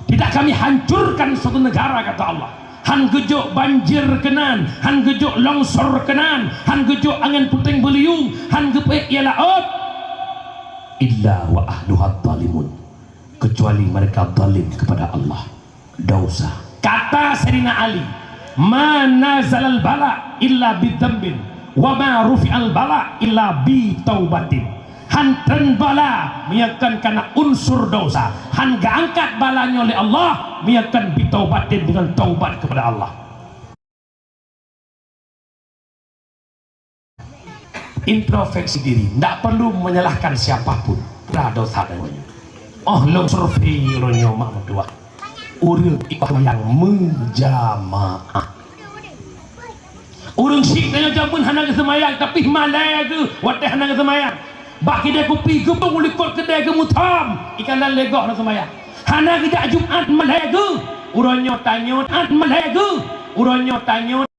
Tidak kami hancurkan suatu negara, kata Allah. Han geujok banjir keunan, han geujok longsor keunan, han geujok angén puténg beuliueng, han geupeuék ié laôt. Illa wa ahluha dhalimun. Kecuali mereka zalim kepada Allah. Dosa. Kata Saidina Ali, "Ma nazalal bala illa bidzambin, wa ma rufi'al bala illa bi taubatin." Han treun bala meunyoe kon kana unsur dosa. Han geuangkat bala nyoe lé Allah meunyoe kon bi taubatin, dengan taubat kepada Allah. Introspeksi diri, ndak perlu menyalahkan siapapun. Dah dosa dan wajib. Oh, lôn survei uroe nyoe mak meutuah. Ureuëng ibadah nyang meujamaah. Ureuëng syik tanyoe jameun hana geuseumayang, tapi malée geuh watée hana geuseumayang. Bak kidée kupi geupông likot keudée geumeutham, ikalon lé goh na seumayang. Hana geujak Jumat malée geuh, uroe nyoe tanyoe at malée geuh, uroe nyoe tanyoe.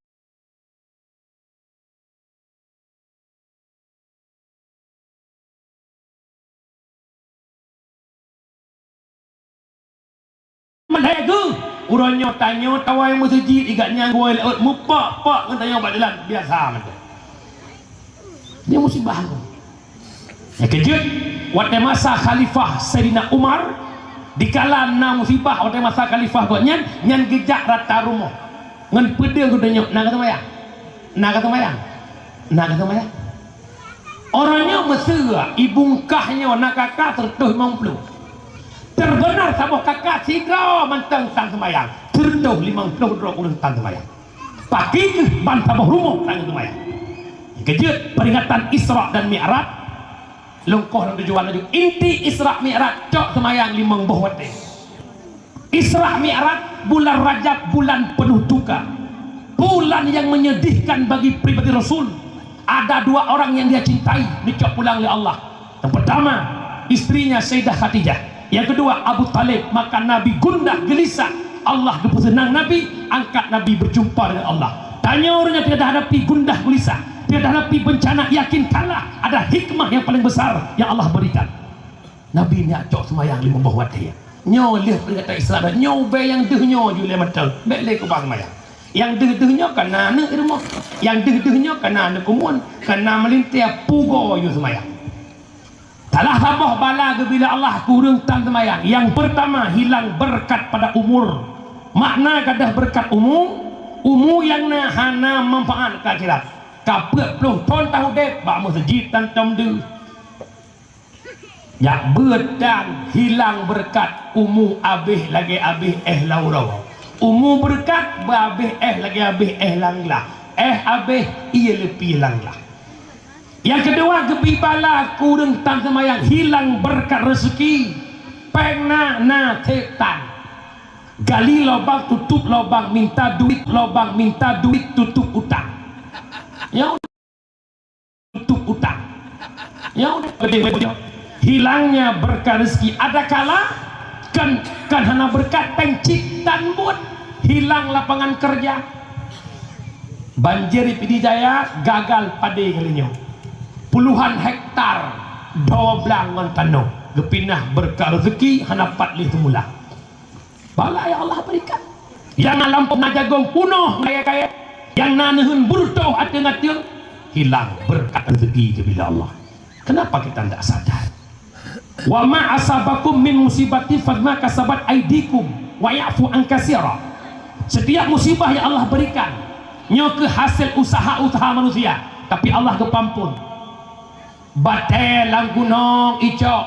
Malée geuh, uroe nyoe tanyoe tawai meuseujid igat nyang guai laôt mupok-pok ngon tanyoe bak jalan biasa mantong. Dia musibah tu. Nyang keujeuet, watée masa Khalifah Saidina Umar, dikala na musibah watée masa Khalifah gobnyan, nyan geujak rata rumoh. Ngon peudeueng geutanyoe, na ka seumayang? Na ka seumayang? Na ka seumayang? Uroe nyoe meuseu, ibungkah nyoe na kaka sireutoh limong ploh. Teubeunar saboh kaka sidroe mantong tan seumayang, sireutoh limong ploh droe ureuëng tan seumayang. Pakri kheueh ban saboh rumoh tanyoe seumayang. Keujeuet peringatan Isra dan Mi'raj, lôn koh lam tujuan laju. Inti Isra Mi'raj cok seumayang limong boh watée. Isra Mi'raj, bulan Rajab, bulan penuh duka. Bulan yang menyedihkan bagi pribadi Rasul. Ada dua orang yang dia cintai, dicok pulang lé Allah. Yang pertama, istrinya Sayyidah Khadijah. Yang kedua, Abu Thalib. Maka Nabi gundah geulisah. Allah geupeuseunang Nabi, angkat Nabi berjumpa dengan Allah. Tanyoe ureuëng nyang teuka hadapi gundah geulisah, teuka hadapi bencana, yakinkanlah ada hikmah yang paling besar yang Allah berikan. Nabi nyak cok seumayang limong boh watée. Nyoe lheueh peringatan Isra dan nyoe ubé nyang deuh nyoe ju lé mantong. Bék lé keubah seumayang. Nyang deuh-deuh nyoe kana aneuk di rumoh. Nyang deuh-deuh nyoe kana aneuk kumun, kana meulintée pugo yue seumayang. Salah saboh bala geubila Allah keu ureuëng tan seumayang. Nyang peurtama, hilang beureukat pada umur. Makna gadôh beureukat umu, umu nyang na hana manfaat keu akhirat. Ka peuet ploh thon taudeb bak meuseujid tan tom deuh. Jak beuet dan hilang beureukat, umu abéh lagée abéh éh lam uroe. Umu beureukat beuabéh éh lagée abéh éh lam glah. Éh abéh, ie leupie lam glah. Nyang keudua, geubri bala keu ureuëng tan seumayang, hilang beureukat reuseuki. Péng na, na sép tan. Gali lobang, tutup lobang, minta duit lobang, minta duit, tutup utang. Ya, tutup utang. Ya, udah. Hilangnya berkah rezeki. Ada kala kan, kan hana berkat, péng cit tan buet, hilang lapangan kerja. Banjir di Pidie Jaya, gagal padi kali nyoe. Puluhan hektar, dua blang ngon tanoh, geupinah beureukat reuzeuki hana pat lé seumula. Bala nyang Allah berikan. Nyang na lampôh na jagong punoh kayée-kayée, nyang na neuheun beureutoh ateueng-ateueng, hilang beureukat reuzeuki geubila Allah. Kenapa kita tidak sadar? "Wa ma asabakum min musibatin fabima kasabat aidikum wa ya'fu an katsira." Setiap musibah yang Allah berikan, nyoe keuh hasil usaha-usaha manusia, tapi Allah geupampun. Batée lam gunong icok,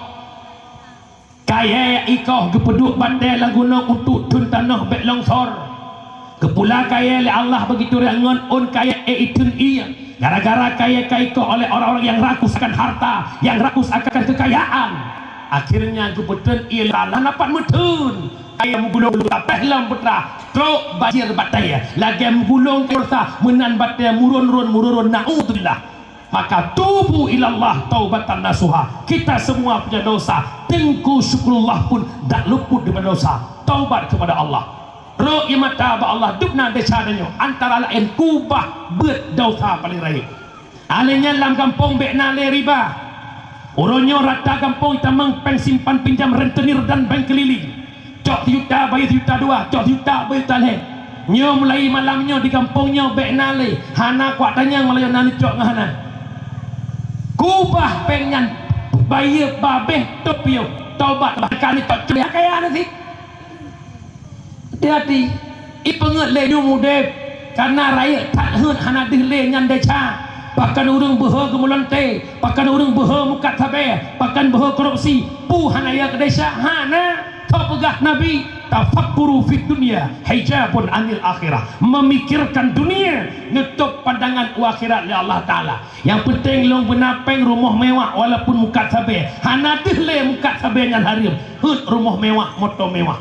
kayée ikoh geupeuduek batée lam gunong untuk theun tanoh bék longsor. Geupula kayée lé Allah begitu rot ngon ôn kayée éh itheun ié. Gara-gara kayée ka ikoh oleh orang-orang yang rakus akan harta, yang rakus akan kekayaan. Akhirnya geupeutheun ié lala na pat meutheun. Kayée meugulong tapéh lom putra, trok banjir batée. Lagée meugulong kayée meunan batée murôn-rôn, murôn-rôn, naudzubillah. Maka tubu ilallah taubatan nasuha. Kita semua punya dosa. Teungku Syukurullah pun dak luput daripada dosa. Taubat kepada Allah. Rot ie mata bak Allah, dubna desya tanyoe, antara laén kubah beuet dosa paleng rayeuk. Alèh nyan lam gampông bék na lé riba. Uroe nyoe rata gampông jitamong péng simpan pinjam rentenir dan bank keliling. Cok sijuta, bayeue sijuta dua, cok sijuta, bayeue sijuta lhèe. Nyoe mulai malam nyoe di gampông nyoe bék na lé, hana kuat tanyong meulayeue na neucok ngon hana. Kubah péng nyan, bayeue babeh tôp piôh, tobat bahkan neucok cok kaya na sit. Hati-hati, ipeungeut lé nyoe udeb, kareuna rayeuk that heuet hana deuh lé nyan desya. Pakon ureuëng beuhe geumeulonte, pakon ureuëng beuhe mukat sabe, pakon beuhe korupsi, peue hana ya keu desya? Hana. Teupeugah Nabi, "Tafakkuru fid dunya hijabun anil akhirah." Memikirkan dunia neutôb pandangan u akhirat lé Allah Taala. Nyang peunteng lôn beuna péng rumoh mewah walaupun mukat sabe. Hana deuh lé mukat sabe nyan hareuem. Heuet rumoh mewah, moto mewah.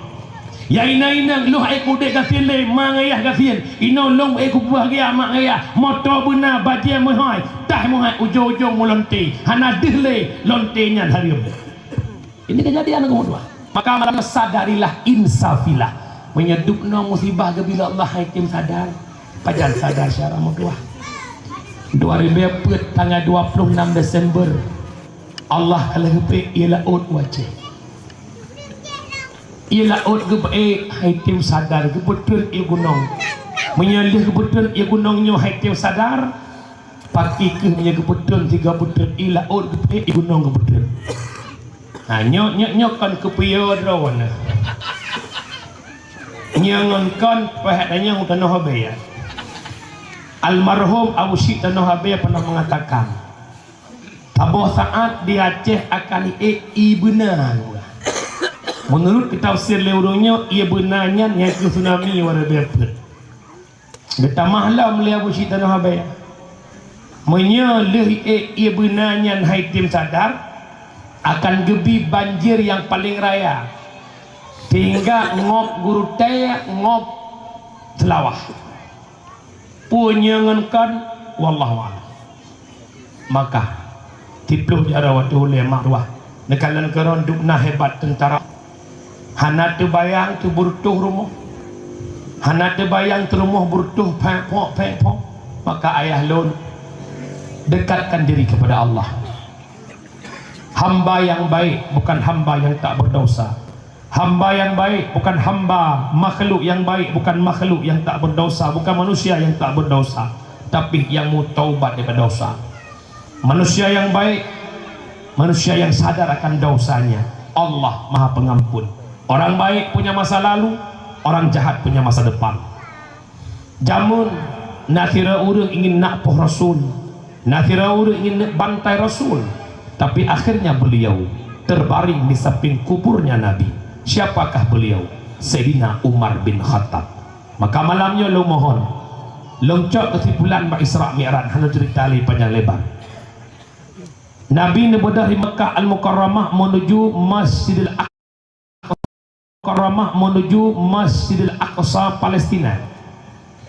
Ya inong-inong, lôn hana ék udeb gasien lé ma ngon yah gasien. Inong lôn ék kupeubahgia mak ngon yah. Moto beuna, bajée meuhai, tah meuhai, ujong-ujong meulonte. Hana deuh lé lonte nyan hareuem. Ini kejadian aku dua. Maka malam sadarilah, insafilah. Meunyoe dubnoe musibah geubila Allah hai tem sadar. Pajan sadar syara meutuah. Dua ribu peuet tanggal dua puluh enam Desember, Allah ka lheueh peuék ie laôt u Aceh. Ie laôt geupeuék hai tem sadar, geupeutrön ie gunong. Meunyoe lheueh geupeutrön ie gunong nyoe hai tem sadar, paki kheueh meunyoe geupeutrön sigoe peutrön ie laôt geupeuék ie gunong geupeutrön. Ha, nyoe, nyoe, nyoe kon keupeue droeneuh. Nyoe ngon kon peuhak tanyong u Tanoh Abee. Almarhum Abu Syik Tanoh Abee pernah mengatakan, saboh saat di Aceh akan iék ie beuna. Meunurut geutafsir lé ureuëng nyoe, ie beuna nyan nyang keu tsunami waréh beuet. Geutamah lom lé Abu Syik Tanoh Abee. Meunyoe lheueh iék ie beuna nyan hai tem sadar, akan geubi banjir nyang paleng raya, sehingga ngop Geurutée, ngop Seulawah. Peue nyoe ngon kon, wallahu a'lam. Maka, siploh jaroe watée ulée mak ruah, neukalon keudroe dubna hebat teuntara. Hana teubayang teuh beureutoh rumoh. Hana teubayang teuh rumoh beureutoh pèng-pok, pèng-pok. Maka ayah lôn, dekatkan diri kepada Allah. Hamba yang baik bukan hamba yang tak berdosa. Hamba yang baik bukan hamba, makhluk yang baik bukan makhluk yang tak berdosa, bukan manusia yang tak berdosa, tapi yang mau taubat daripada dosa. Manusia yang baik, Manusia yang sadar akan dosanya, Allah Maha Pengampun. Orang baik punya masa lalu, orang jahat punya masa depan. Jameun na sidroe ureuëng ingin nak poh Rasul, na sidroe ureuëng ingin neuk bantai Rasul, tapi akhirnya beliau terbaring di samping kuburnya Nabi. Siapakah beliau? Saidina Umar bin Khattab. Maka malam nyoe lôn mohon, lôn cok keusimpulan bak Isra Mi'raj, hana cerita lé panjang lebar. Nabi neubeudôh di Mekah Al-Mukarramah menuju Masjidil Aqsa, Mukarramah menuju Masjidil Aqsa Palestina.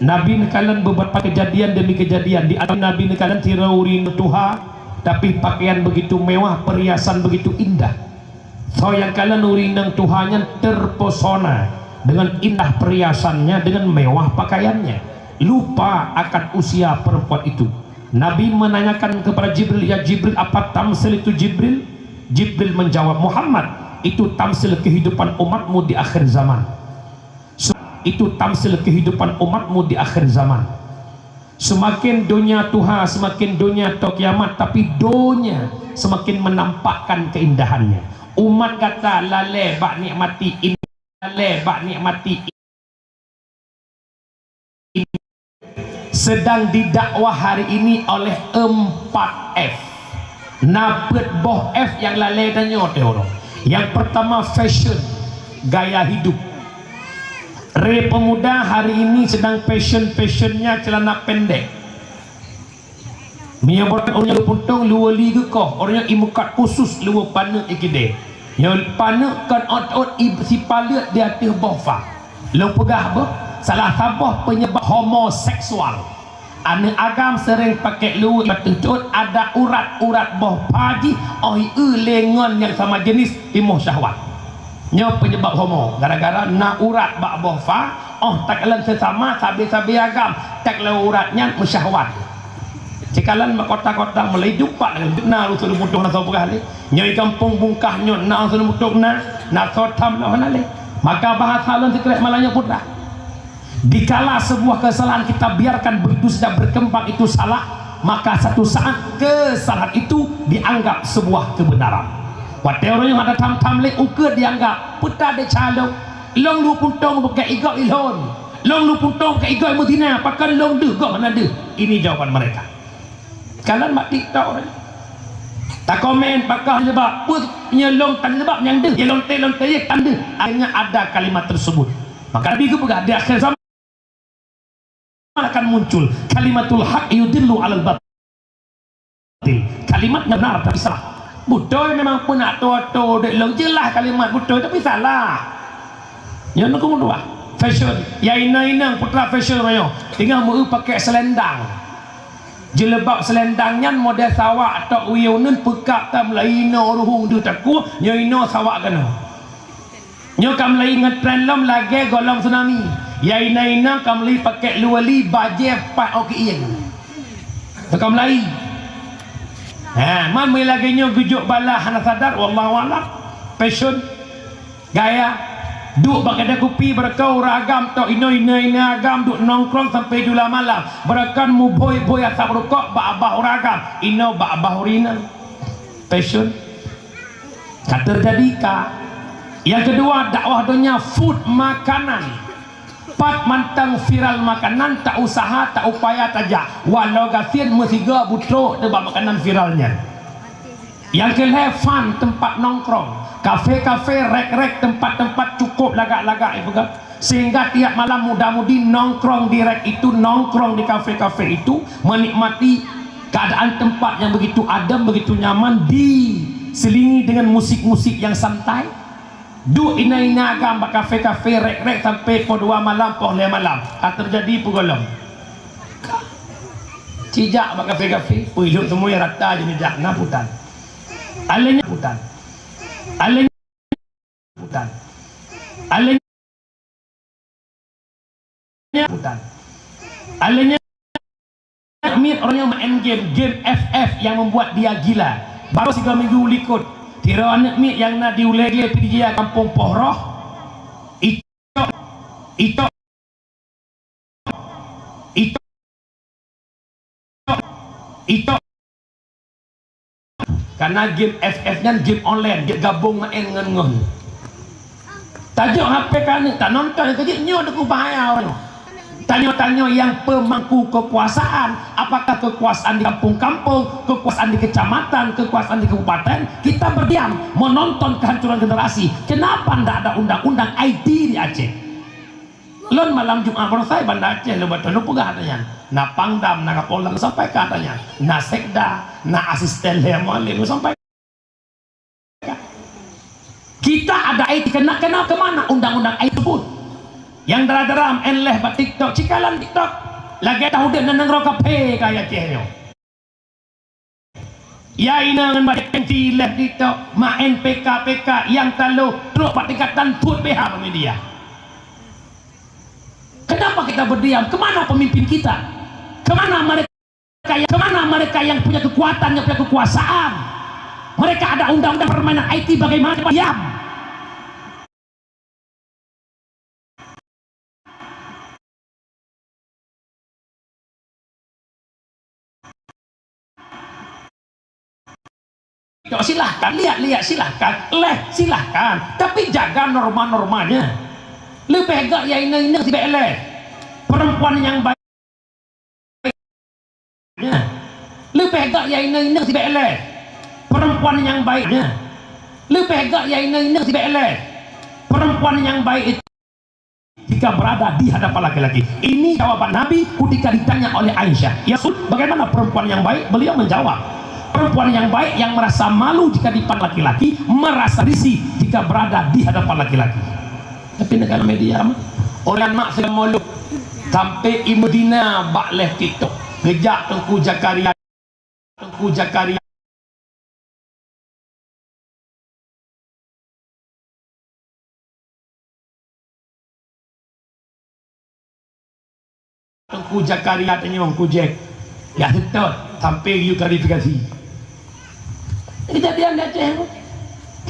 Nabi neukalon beberapa kejadian demi kejadian. Di antara Nabi neukalon sidroe ureuëng tuha, tapi pakaian begitu mewah, perhiasan begitu indah. Soe nyang kalon ureuëng tuha nyan terpesona dengan indah perhiasannya, dengan mewah pakaiannya. Lupa akan usia perempuan itu. Nabi menanyakan kepada Jibril, "Ya Jibril, apa tamsil itu, Jibril?" Jibril menjawab, "Muhammad, itu tamsil kehidupan umatmu di akhir zaman." Su-, itu tamsil kehidupan umatmu di akhir zaman. Semakin donya tuha, semakin donya toe kiamat, tapi donya semakin menampakkan keindahannya. Umat gata lalée bak nikmati in-, lalée bak nikmati sedang didakwah hari ini oleh empat F. Na peuet boh F nyang lalée tanyoe teuh uroe. Yang pertama, fashion, gaya hidup. Re pemuda hari ini sedang fashion-fashionnya celana pendek. Meunyoe brat ureuëng nyoe puntông luweue li geukoh, ureuëng nyoe imukat khusus luweue paneuk ikidée. Nyoe paneuk kon ot-ot ib-, sipaleuet di ateueh boh fa. Lôn peugah beuh, salah saboh penyebab homoseksual. Aneuëk agam sering pakai luweue iba teucut ada urat-urat boh fa jih, óh ieu lé ngon nyang sama jenis timoh syahwat. Nyoe penyebab homo, gara-gara na urat bak boh fa, óh takalon sesama sabe-sabe agam, takalon urat nyan meusyahwat. Cikalon bak kota-kota mulai jumpa dengan na usul mutoh na soe peugah lé. Nyoe gampông bungkah nyoe na usul mutoh na, na soe tham na hana lé. Maka bahasa lôn sikrek malam nyoe putra. Dikala sebuah kesalahan kita biarkan begitu saja berkembang itu salah, maka satu saat kesalahan itu dianggap sebuah kebenaran. Watée ureuëng nyang ada tham-tham lé ukeue dianggap, "Peue ta deh calông, lông lu puntông bukée igob ilhon, lông lu puntông bukée igob meuzina, pakon lông deuh gob hana deuh." Ini jawaban mereka. Kalon bak TikTok tadi. Takomen pakah jilbab, peue nyoe lông tan jilbab nyang deuh, ya lông teh lông teh ye tan deuh. Akhirnya ada kalimat tersebut. Maka Nabi geupeugah di akhir zaman akan muncul kalimatul haq yudillu alal batil. Kalimat nyang benar tapi salah. Beutôi memang peunak tua-tua dek lông jeulaih kalimat beutôi tapi salah. Nyoe nunggu dua. Fashion. Ya inong-inong putra fashion nyoe. Tinggal meu pakai selendang. Jilbab selendang nyan model sawak tok uyuneun peukak tam lai inoe ruhueng deuh takue, nyoe inoe sawak keunoe. Nyoe ka meulayi ngeutren lom lagée gohlom tsunami. Ya inong-inong ka meulayi pakai luweue li bajée pat oke ieng. Ka meulayi. Ha, man meulayi lagée nyoe geujok bala hana sadar, wallahu alam. Fashion. Gaya, duek bak keudai kupi beureukan ureuëng agam tok inoe, inoe, inoe agam duek nongkrong sampai jula malam. Beureukan muboi-boi asap rukok bak abah ureuëng agam, inoe bak abah ureuëng inong. Fashion. Ka teujadi ka. Yang kedua, dakwah donya food makanan. Pat mantong viral makanan, ta usaha, ta upaya tajak. Walau gasien meusigoe butrok teuh bak makanan viral nyan. Yang keulhée fun tempat nongkrong, kafe-kafe, rek-rek, tempat-tempat cukup lagak-lagak ipeugah. Sehingga tiap malam muda-mudi nongkrong di rek itu, nongkrong di kafe-kafe itu, menikmati keadaan tempat yang begitu adem, begitu nyaman, diselingi dengan musik-musik yang santai. Duek ina-ina agam bak kafe-kafe, rek-rek sampai poh dua malam, poh lhée malam. Ka teujadi peugolom. Cijak bak kafe-kafe, peue ilok semuanya rata je nijak, na putan. Alenya putan. Alenya putan. Alenya putan. Alenya miet orang yang main game, game F F yang membuat dia gila. Baru tiga minggu likot, tiro aneuk miet yang na di ulée gile pidijia kampung Pohroh. Itok, itok, itok, itok. Karena game F F nyan game online, jeuet gabong maén ngon-ngon. Tajok H P ka aneuk, tanonton keu jeuet, nyoe deuh bahaya uroe nyoe. Tanyoe-tanyoe nyang pemangku kekuasaan, apakah kekuasaan di kampung-kampung, kekuasaan di kecamatan, kekuasaan di kabupaten, kita berdiam menonton kehancuran generasi. Kenapa ndak ada undang-undang I T di Aceh? Lôn malam Jumat baroe sa i Banda Aceh, lôn baca, lôn peugah ata nyan. Na Pangdam, na Kapolda, lôn sampaikan ata nyan. Na Sekda, na asisten lé Mualem, lôn sampaikan. Kita ada I T, kena, kena ke mana undang-undang I T tersebut? Nyang dara-dara maén leh bak TikTok, cikalan TikTok. Lagèe taudép nan nanggroe kaphé keu Aceh nyoe. Ya inong ngon bacut, leh TikTok, maén P K P K nyang taloh trok bak tingkatan phon B H bak media. Kenapa kita berdiam? Kemana pemimpin kita? Kemana mereka yang, kemana mereka yang punya kekuatan, yang punya kekuasaan? Mereka ada undang-undang permainan I T, bagaimana diam? Silahkan, lihat-lihat, silahkan, leh, silahkan. Tapi jaga norma-normanya. Leubeh gét ya inong-inong sibek leh. Perempuan yang baik. Leubeh gét ya inong-inong sibek leh. Perempuan yang baik. Leubeh gét ya inong-inong sibek leh. Perempuan yang baik itu jika berada di hadapan laki-laki. Ini jawaban Nabi ketika ditanya oleh Aisyah, "Ya Rasul, bagaimana perempuan yang baik?" Beliau menjawab, "Perempuan yang baik yang merasa malu jika dipandang laki-laki, merasa risih jika berada di hadapan laki-laki." Tapi negara media mah, orang mak sedang molok sampai i Medina bak leh TikTok. Geujak Teungku Zakaria, Teungku Zakaria. Teungku Zakaria tanyong Teungku Jack. Ya, seutôt, sampai geuyue klarifikasi. Kejadian di Aceh tu.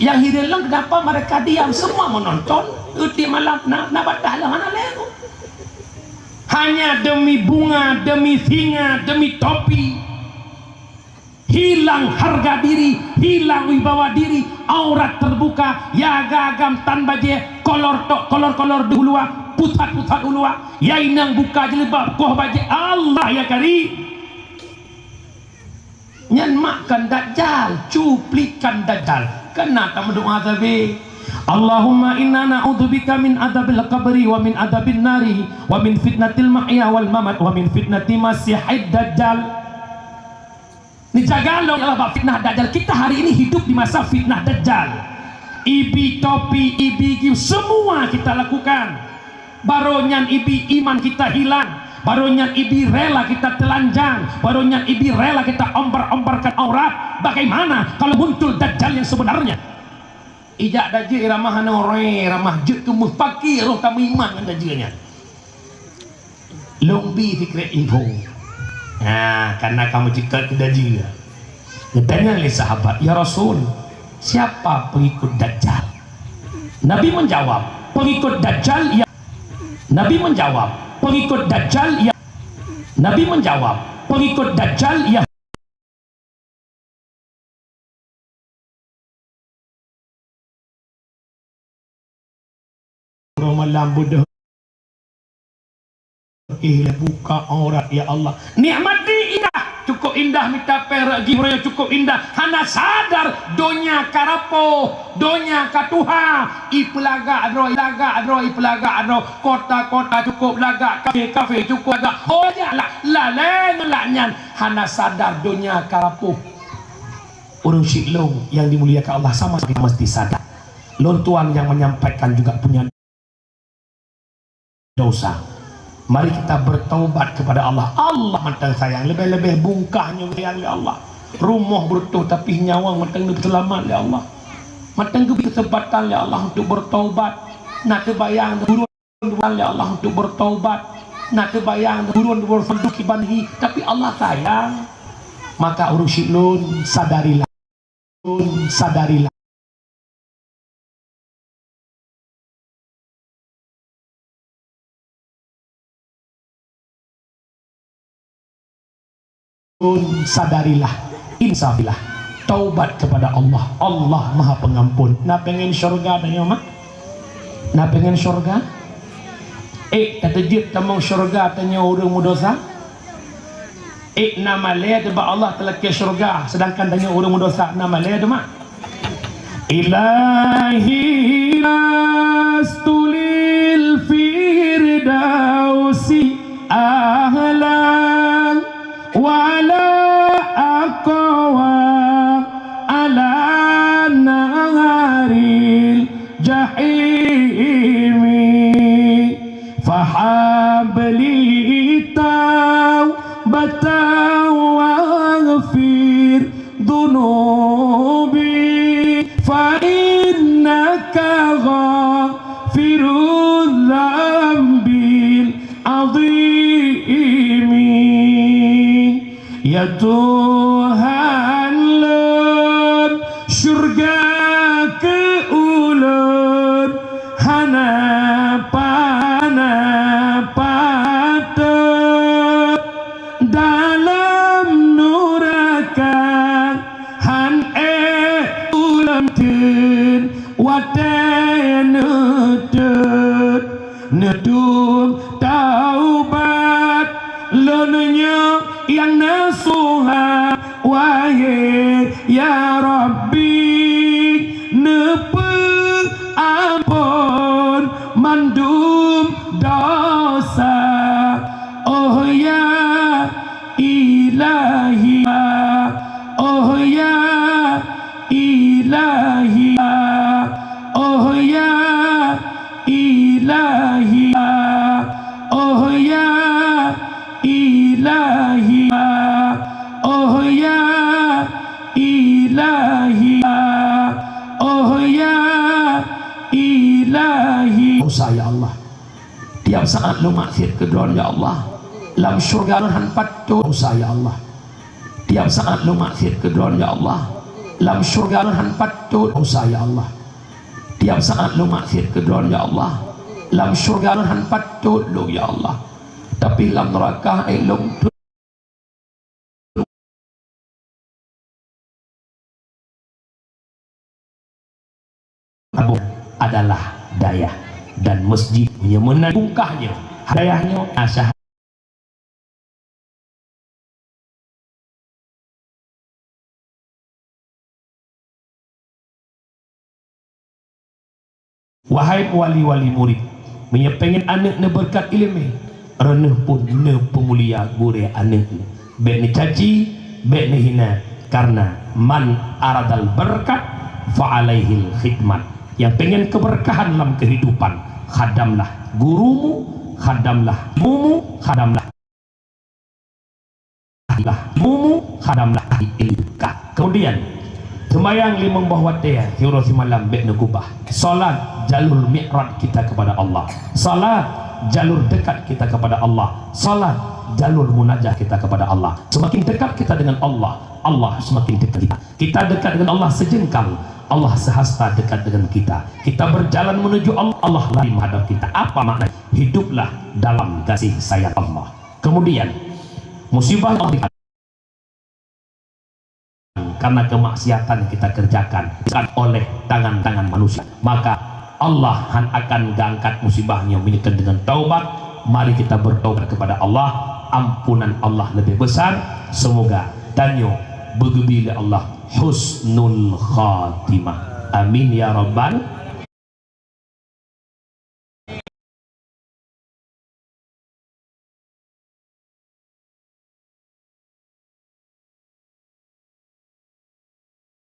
Yang hireuen lom, kenapa mereka diam? Semua menonton. Tiep malam, na, na bantah lah, hana lé tu. Hanya demi bunga, demi singa, demi topi. Hilang harga diri, hilang wibawa diri, aurat terbuka, ya agam-agam tan bajée, kolor tok, kolor-kolor di uluwa, pusat-pusat uluwa, ya inong buka jilbab, koh bajée, Allah ya Karim. Nyan mak kan Dajjal, cuplikan Dajjal. Keunan tameudoa sabe. Allahumma inna na'udzubika min adzabil qabri wa min adzabin nari wa min fitnatil mahya wal mamat wa min fitnati masihid dajjal. Neujaga lôn ya Allah bak fitnah Dajjal. Kita hari ini hidup di masa fitnah Dajjal. Ibi topi, ibi giu, semua kita lakukan. Baroe nyan ibi iman kita hilang. Baroe nyan ibi rela kita telanjang. Baroe nyan ibi rela kita ombar-ombarkan aurat. Bagaimana kalau muncul Dajjal yang sebenarnya? Ijak Dajjal ramah hana uroe, ramah jeuet keu meuh, pakri roh tameuiman ngon Dajjal nyan. Lôn bi sikrék info. Ha, kana kamoe ceukat keu Dajjal. Geutanyong lé sahabat, "Ya Rasul, siapa pengikut Dajjal?" Nabi menjawab, "Pengikut Dajjal ya." Nabi menjawab, "Pengikut Dajjal ya." Nabi menjawab, "Pengikut Dajjal ya." Uroe malam beudôh. Eh, buka aurat, ya Allah. Nikmati indah. Cukup indah mita péng, rot jih uroe nyoe cukup indah. Hana sadar donya ka rapoh, donya ka tuha. Ipeulagak droe, ipeulagak droe, ipeulagak droe. Kota-kota cukup lagak, kafé-kafé cukup lagak. Oh, jak lah. Lalée ngon lagak nyan. Hana sadar donya ka rapoh. Ureuëng syik lôn yang dimuliakan Allah, sama-sama kita mesti sadar. Lôn tuan yang menyampaikan juga punya dosa. Mari kita bertaubat kepada Allah. Allah mantong sayang, lebih-lebih bungkah nyoe sayang lé Allah. Rumoh beureutoh tapi nyawöng mantong neuseulamat lé Allah. Mantong geubri keuseumpatan lé Allah untuk bertaubat. Na teubayang buron lé Allah untuk bertaubat. Na teubayang buron berfaldu kibanhi, tapi Allah sayang. Maka ureuëng syik lôn, sadarilah. Lôn sadarilah. Lôn sadarilah. Insafilah. taubat kepada Allah. Allah Maha Pengampun. Na pengen syurga tanyoe, mak? Na pengen syurga? Eh, tateujeuet tamong syurga tanyoe ureuëng meudosa? Eh, na malée teuh bak Allah talakée syurga, seudangkan tanyoe ureuëng meudosa, na malée teuh, mak? Ilahi lastu lil firdausi ahlan wala aqwa ala naril jahimi. Fahab li taubatan waghfir dunubi, fa innaka ghafirudz dzambil azimi. Ya Tuhan lôn, syurga keu ulôn hana pa-, hana patot, dalam nuraka han ék ulôn theun watée neutot. Neudum taubat lôn nyoe nyang nasuha, wahé ya Rabbi, neupeuamphon mandum dosa. Oh ya Ilahi, oh ya Ilahi, oh ya Ilahi, oh ya Ilahi, oh ya Ilahi, oh ya Ilahi. Dosa, ya Allah. Tiap saat lôn maksiat keu Droe, ya Allah. Lam syurga lôn han patot dosa, ya Allah. Tiap saat lôn maksiat keu Droe, ya Allah. Lam syurga lôn han patot dosa, ya Allah. Tiap saat lôn maksiat keu Droe, ya Allah. Lam syurga lôn han patot lôn, ya Allah. Tapi lam neuraka, eh, lôn adalah dayah dan masjid. Meunyoe meunan bungkah nyoe, dayah nyoe asa Wahai wali-wali murid, meunyoe pengen aneuk neubeureukat ileumé, droeneuh pun neupeumulia gurée aneuk neuh. Bék neucaci, bék neuhina, karena man aradal barakat fa alaihil khidmat. Nyang pengen keberkahan lam kehidupan, khadamlah gurumu, khadamlah ibumu, khadamlah lah mumu khadam lah ilmu ka. Kemudian, seumayang limong boh watée siuroe simalam bék neugubah. Salat jalur mi'raj kita kepada Allah. Salat jalur dekat kita kepada Allah. Salat jalur munajah kita kepada Allah. Semakin dekat kita dengan Allah, Allah semakin dekat kita. Kita dekat dengan Allah sejengkal, Allah sehasta dekat dengan kita. Kita berjalan menuju Allah, Allah lari menghadap kita. Apa makna? Hiduplah dalam kasih sayang Allah. Kemudian, musibah yang Allah berikan karena kemaksiatan kita kerjakan oleh tangan-tangan manusia, maka Allah han akan geuangkat musibah nyoe meunyoe kon deungon taubat. Mari kita bertaubat kepada Allah, ampunan Allah lebih besar. Semoga tanyoe beugeubri lé Allah husnul khatimah. Amin ya rabbal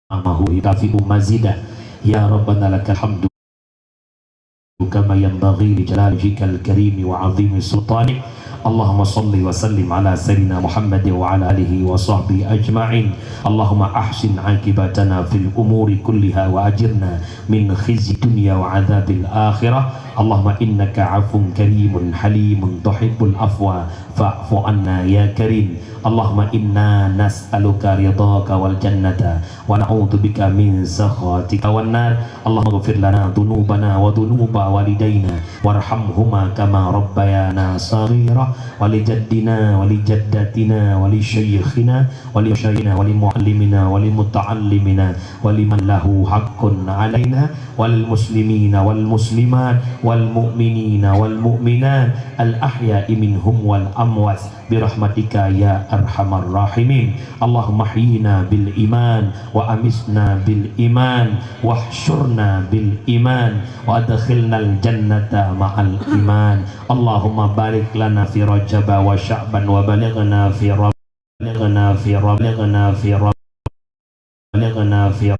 Amahu yukafi'u mazidah. Ya Rabbana lakal hamdu kama yanbaghi li jalali wajhikal karimi wa azimi sultanik. Allahumma salli wa sallim ala sayyidina Muhammad wa ala alihi wa sahbihi ajma'in. Allahumma ahsin aqibatana fil umuri kulliha wa ajirna min khizyi dunya wa adzabil akhirah. Allahumma innaka afuwwun karimun halimun tuhibbul afwa fa'fu anna ya karim. Allahumma inna nas'aluka ridhaka wal jannata wa na'udzubika min sakhatika wan nar. Allahumma ighfir lana dzunubana wa dzunuba walidaina warhamhuma kama rabbayana shaghira, wa li jaddina wa li jaddatina wa li syaikhina wa li masyaikhina wa li muallimina wa li muta'allimina wa liman lahu haqqun alaina wa lil muslimina wal muslimat wal mu'minina wal mu'minat al ahya'i minhum wal amwat bi rahmatika ya arhamar rahimin. Allahumma ahyina bil iman wa amitna bil iman wahsyurna bil iman wa adkhilnal jannata ma'al iman. Allahumma barik lana fi Rajaba wa Sya'ban wa balighna fi Rab-, balighna fi Rab-, balighna fi Rab-, balighna fi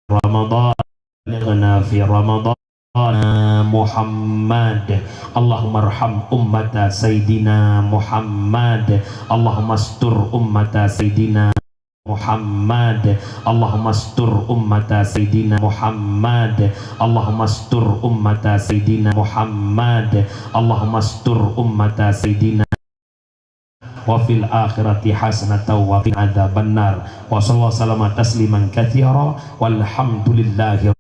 Ramadan, balighna fi Ramadan. Muhammad. Allahumma arham ummata Sayyidina Muhammad. Allahumma astur ummata Sayyidina Muhammad. Allahumma astur ummata Sayyidina Muhammad. Allahumma astur ummata Sayyidina Muhammad. Allahumma astur ummata Sayyidina wa fil akhirati hasanatan wa qina adzabannar. Wa sallallahu sallama tasliman katsira walhamdulillahi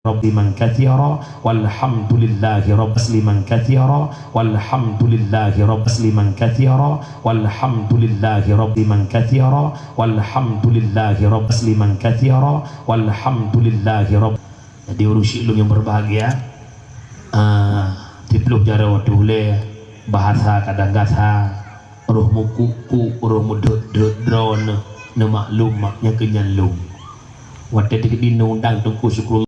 rabbil alamin katsira walhamdulillahi rabbil alamin katsira walhamdulillahi rabbil alamin katsira walhamdulillahi rabbil alamin katsira walhamdulillahi rabbil alamin katsira walhamdulillahi rabb. Jadi, ureueng syik lôn nyang berbahagia, ah, siplôh jaroe tuh lé bahasa kadang gata, roh mukuk-kuk, roh meudhot-dhot droeneuh, neumaklum mak nyang keu nyan lôn. Watèe teukeudi neuundang Teungku Syukrullah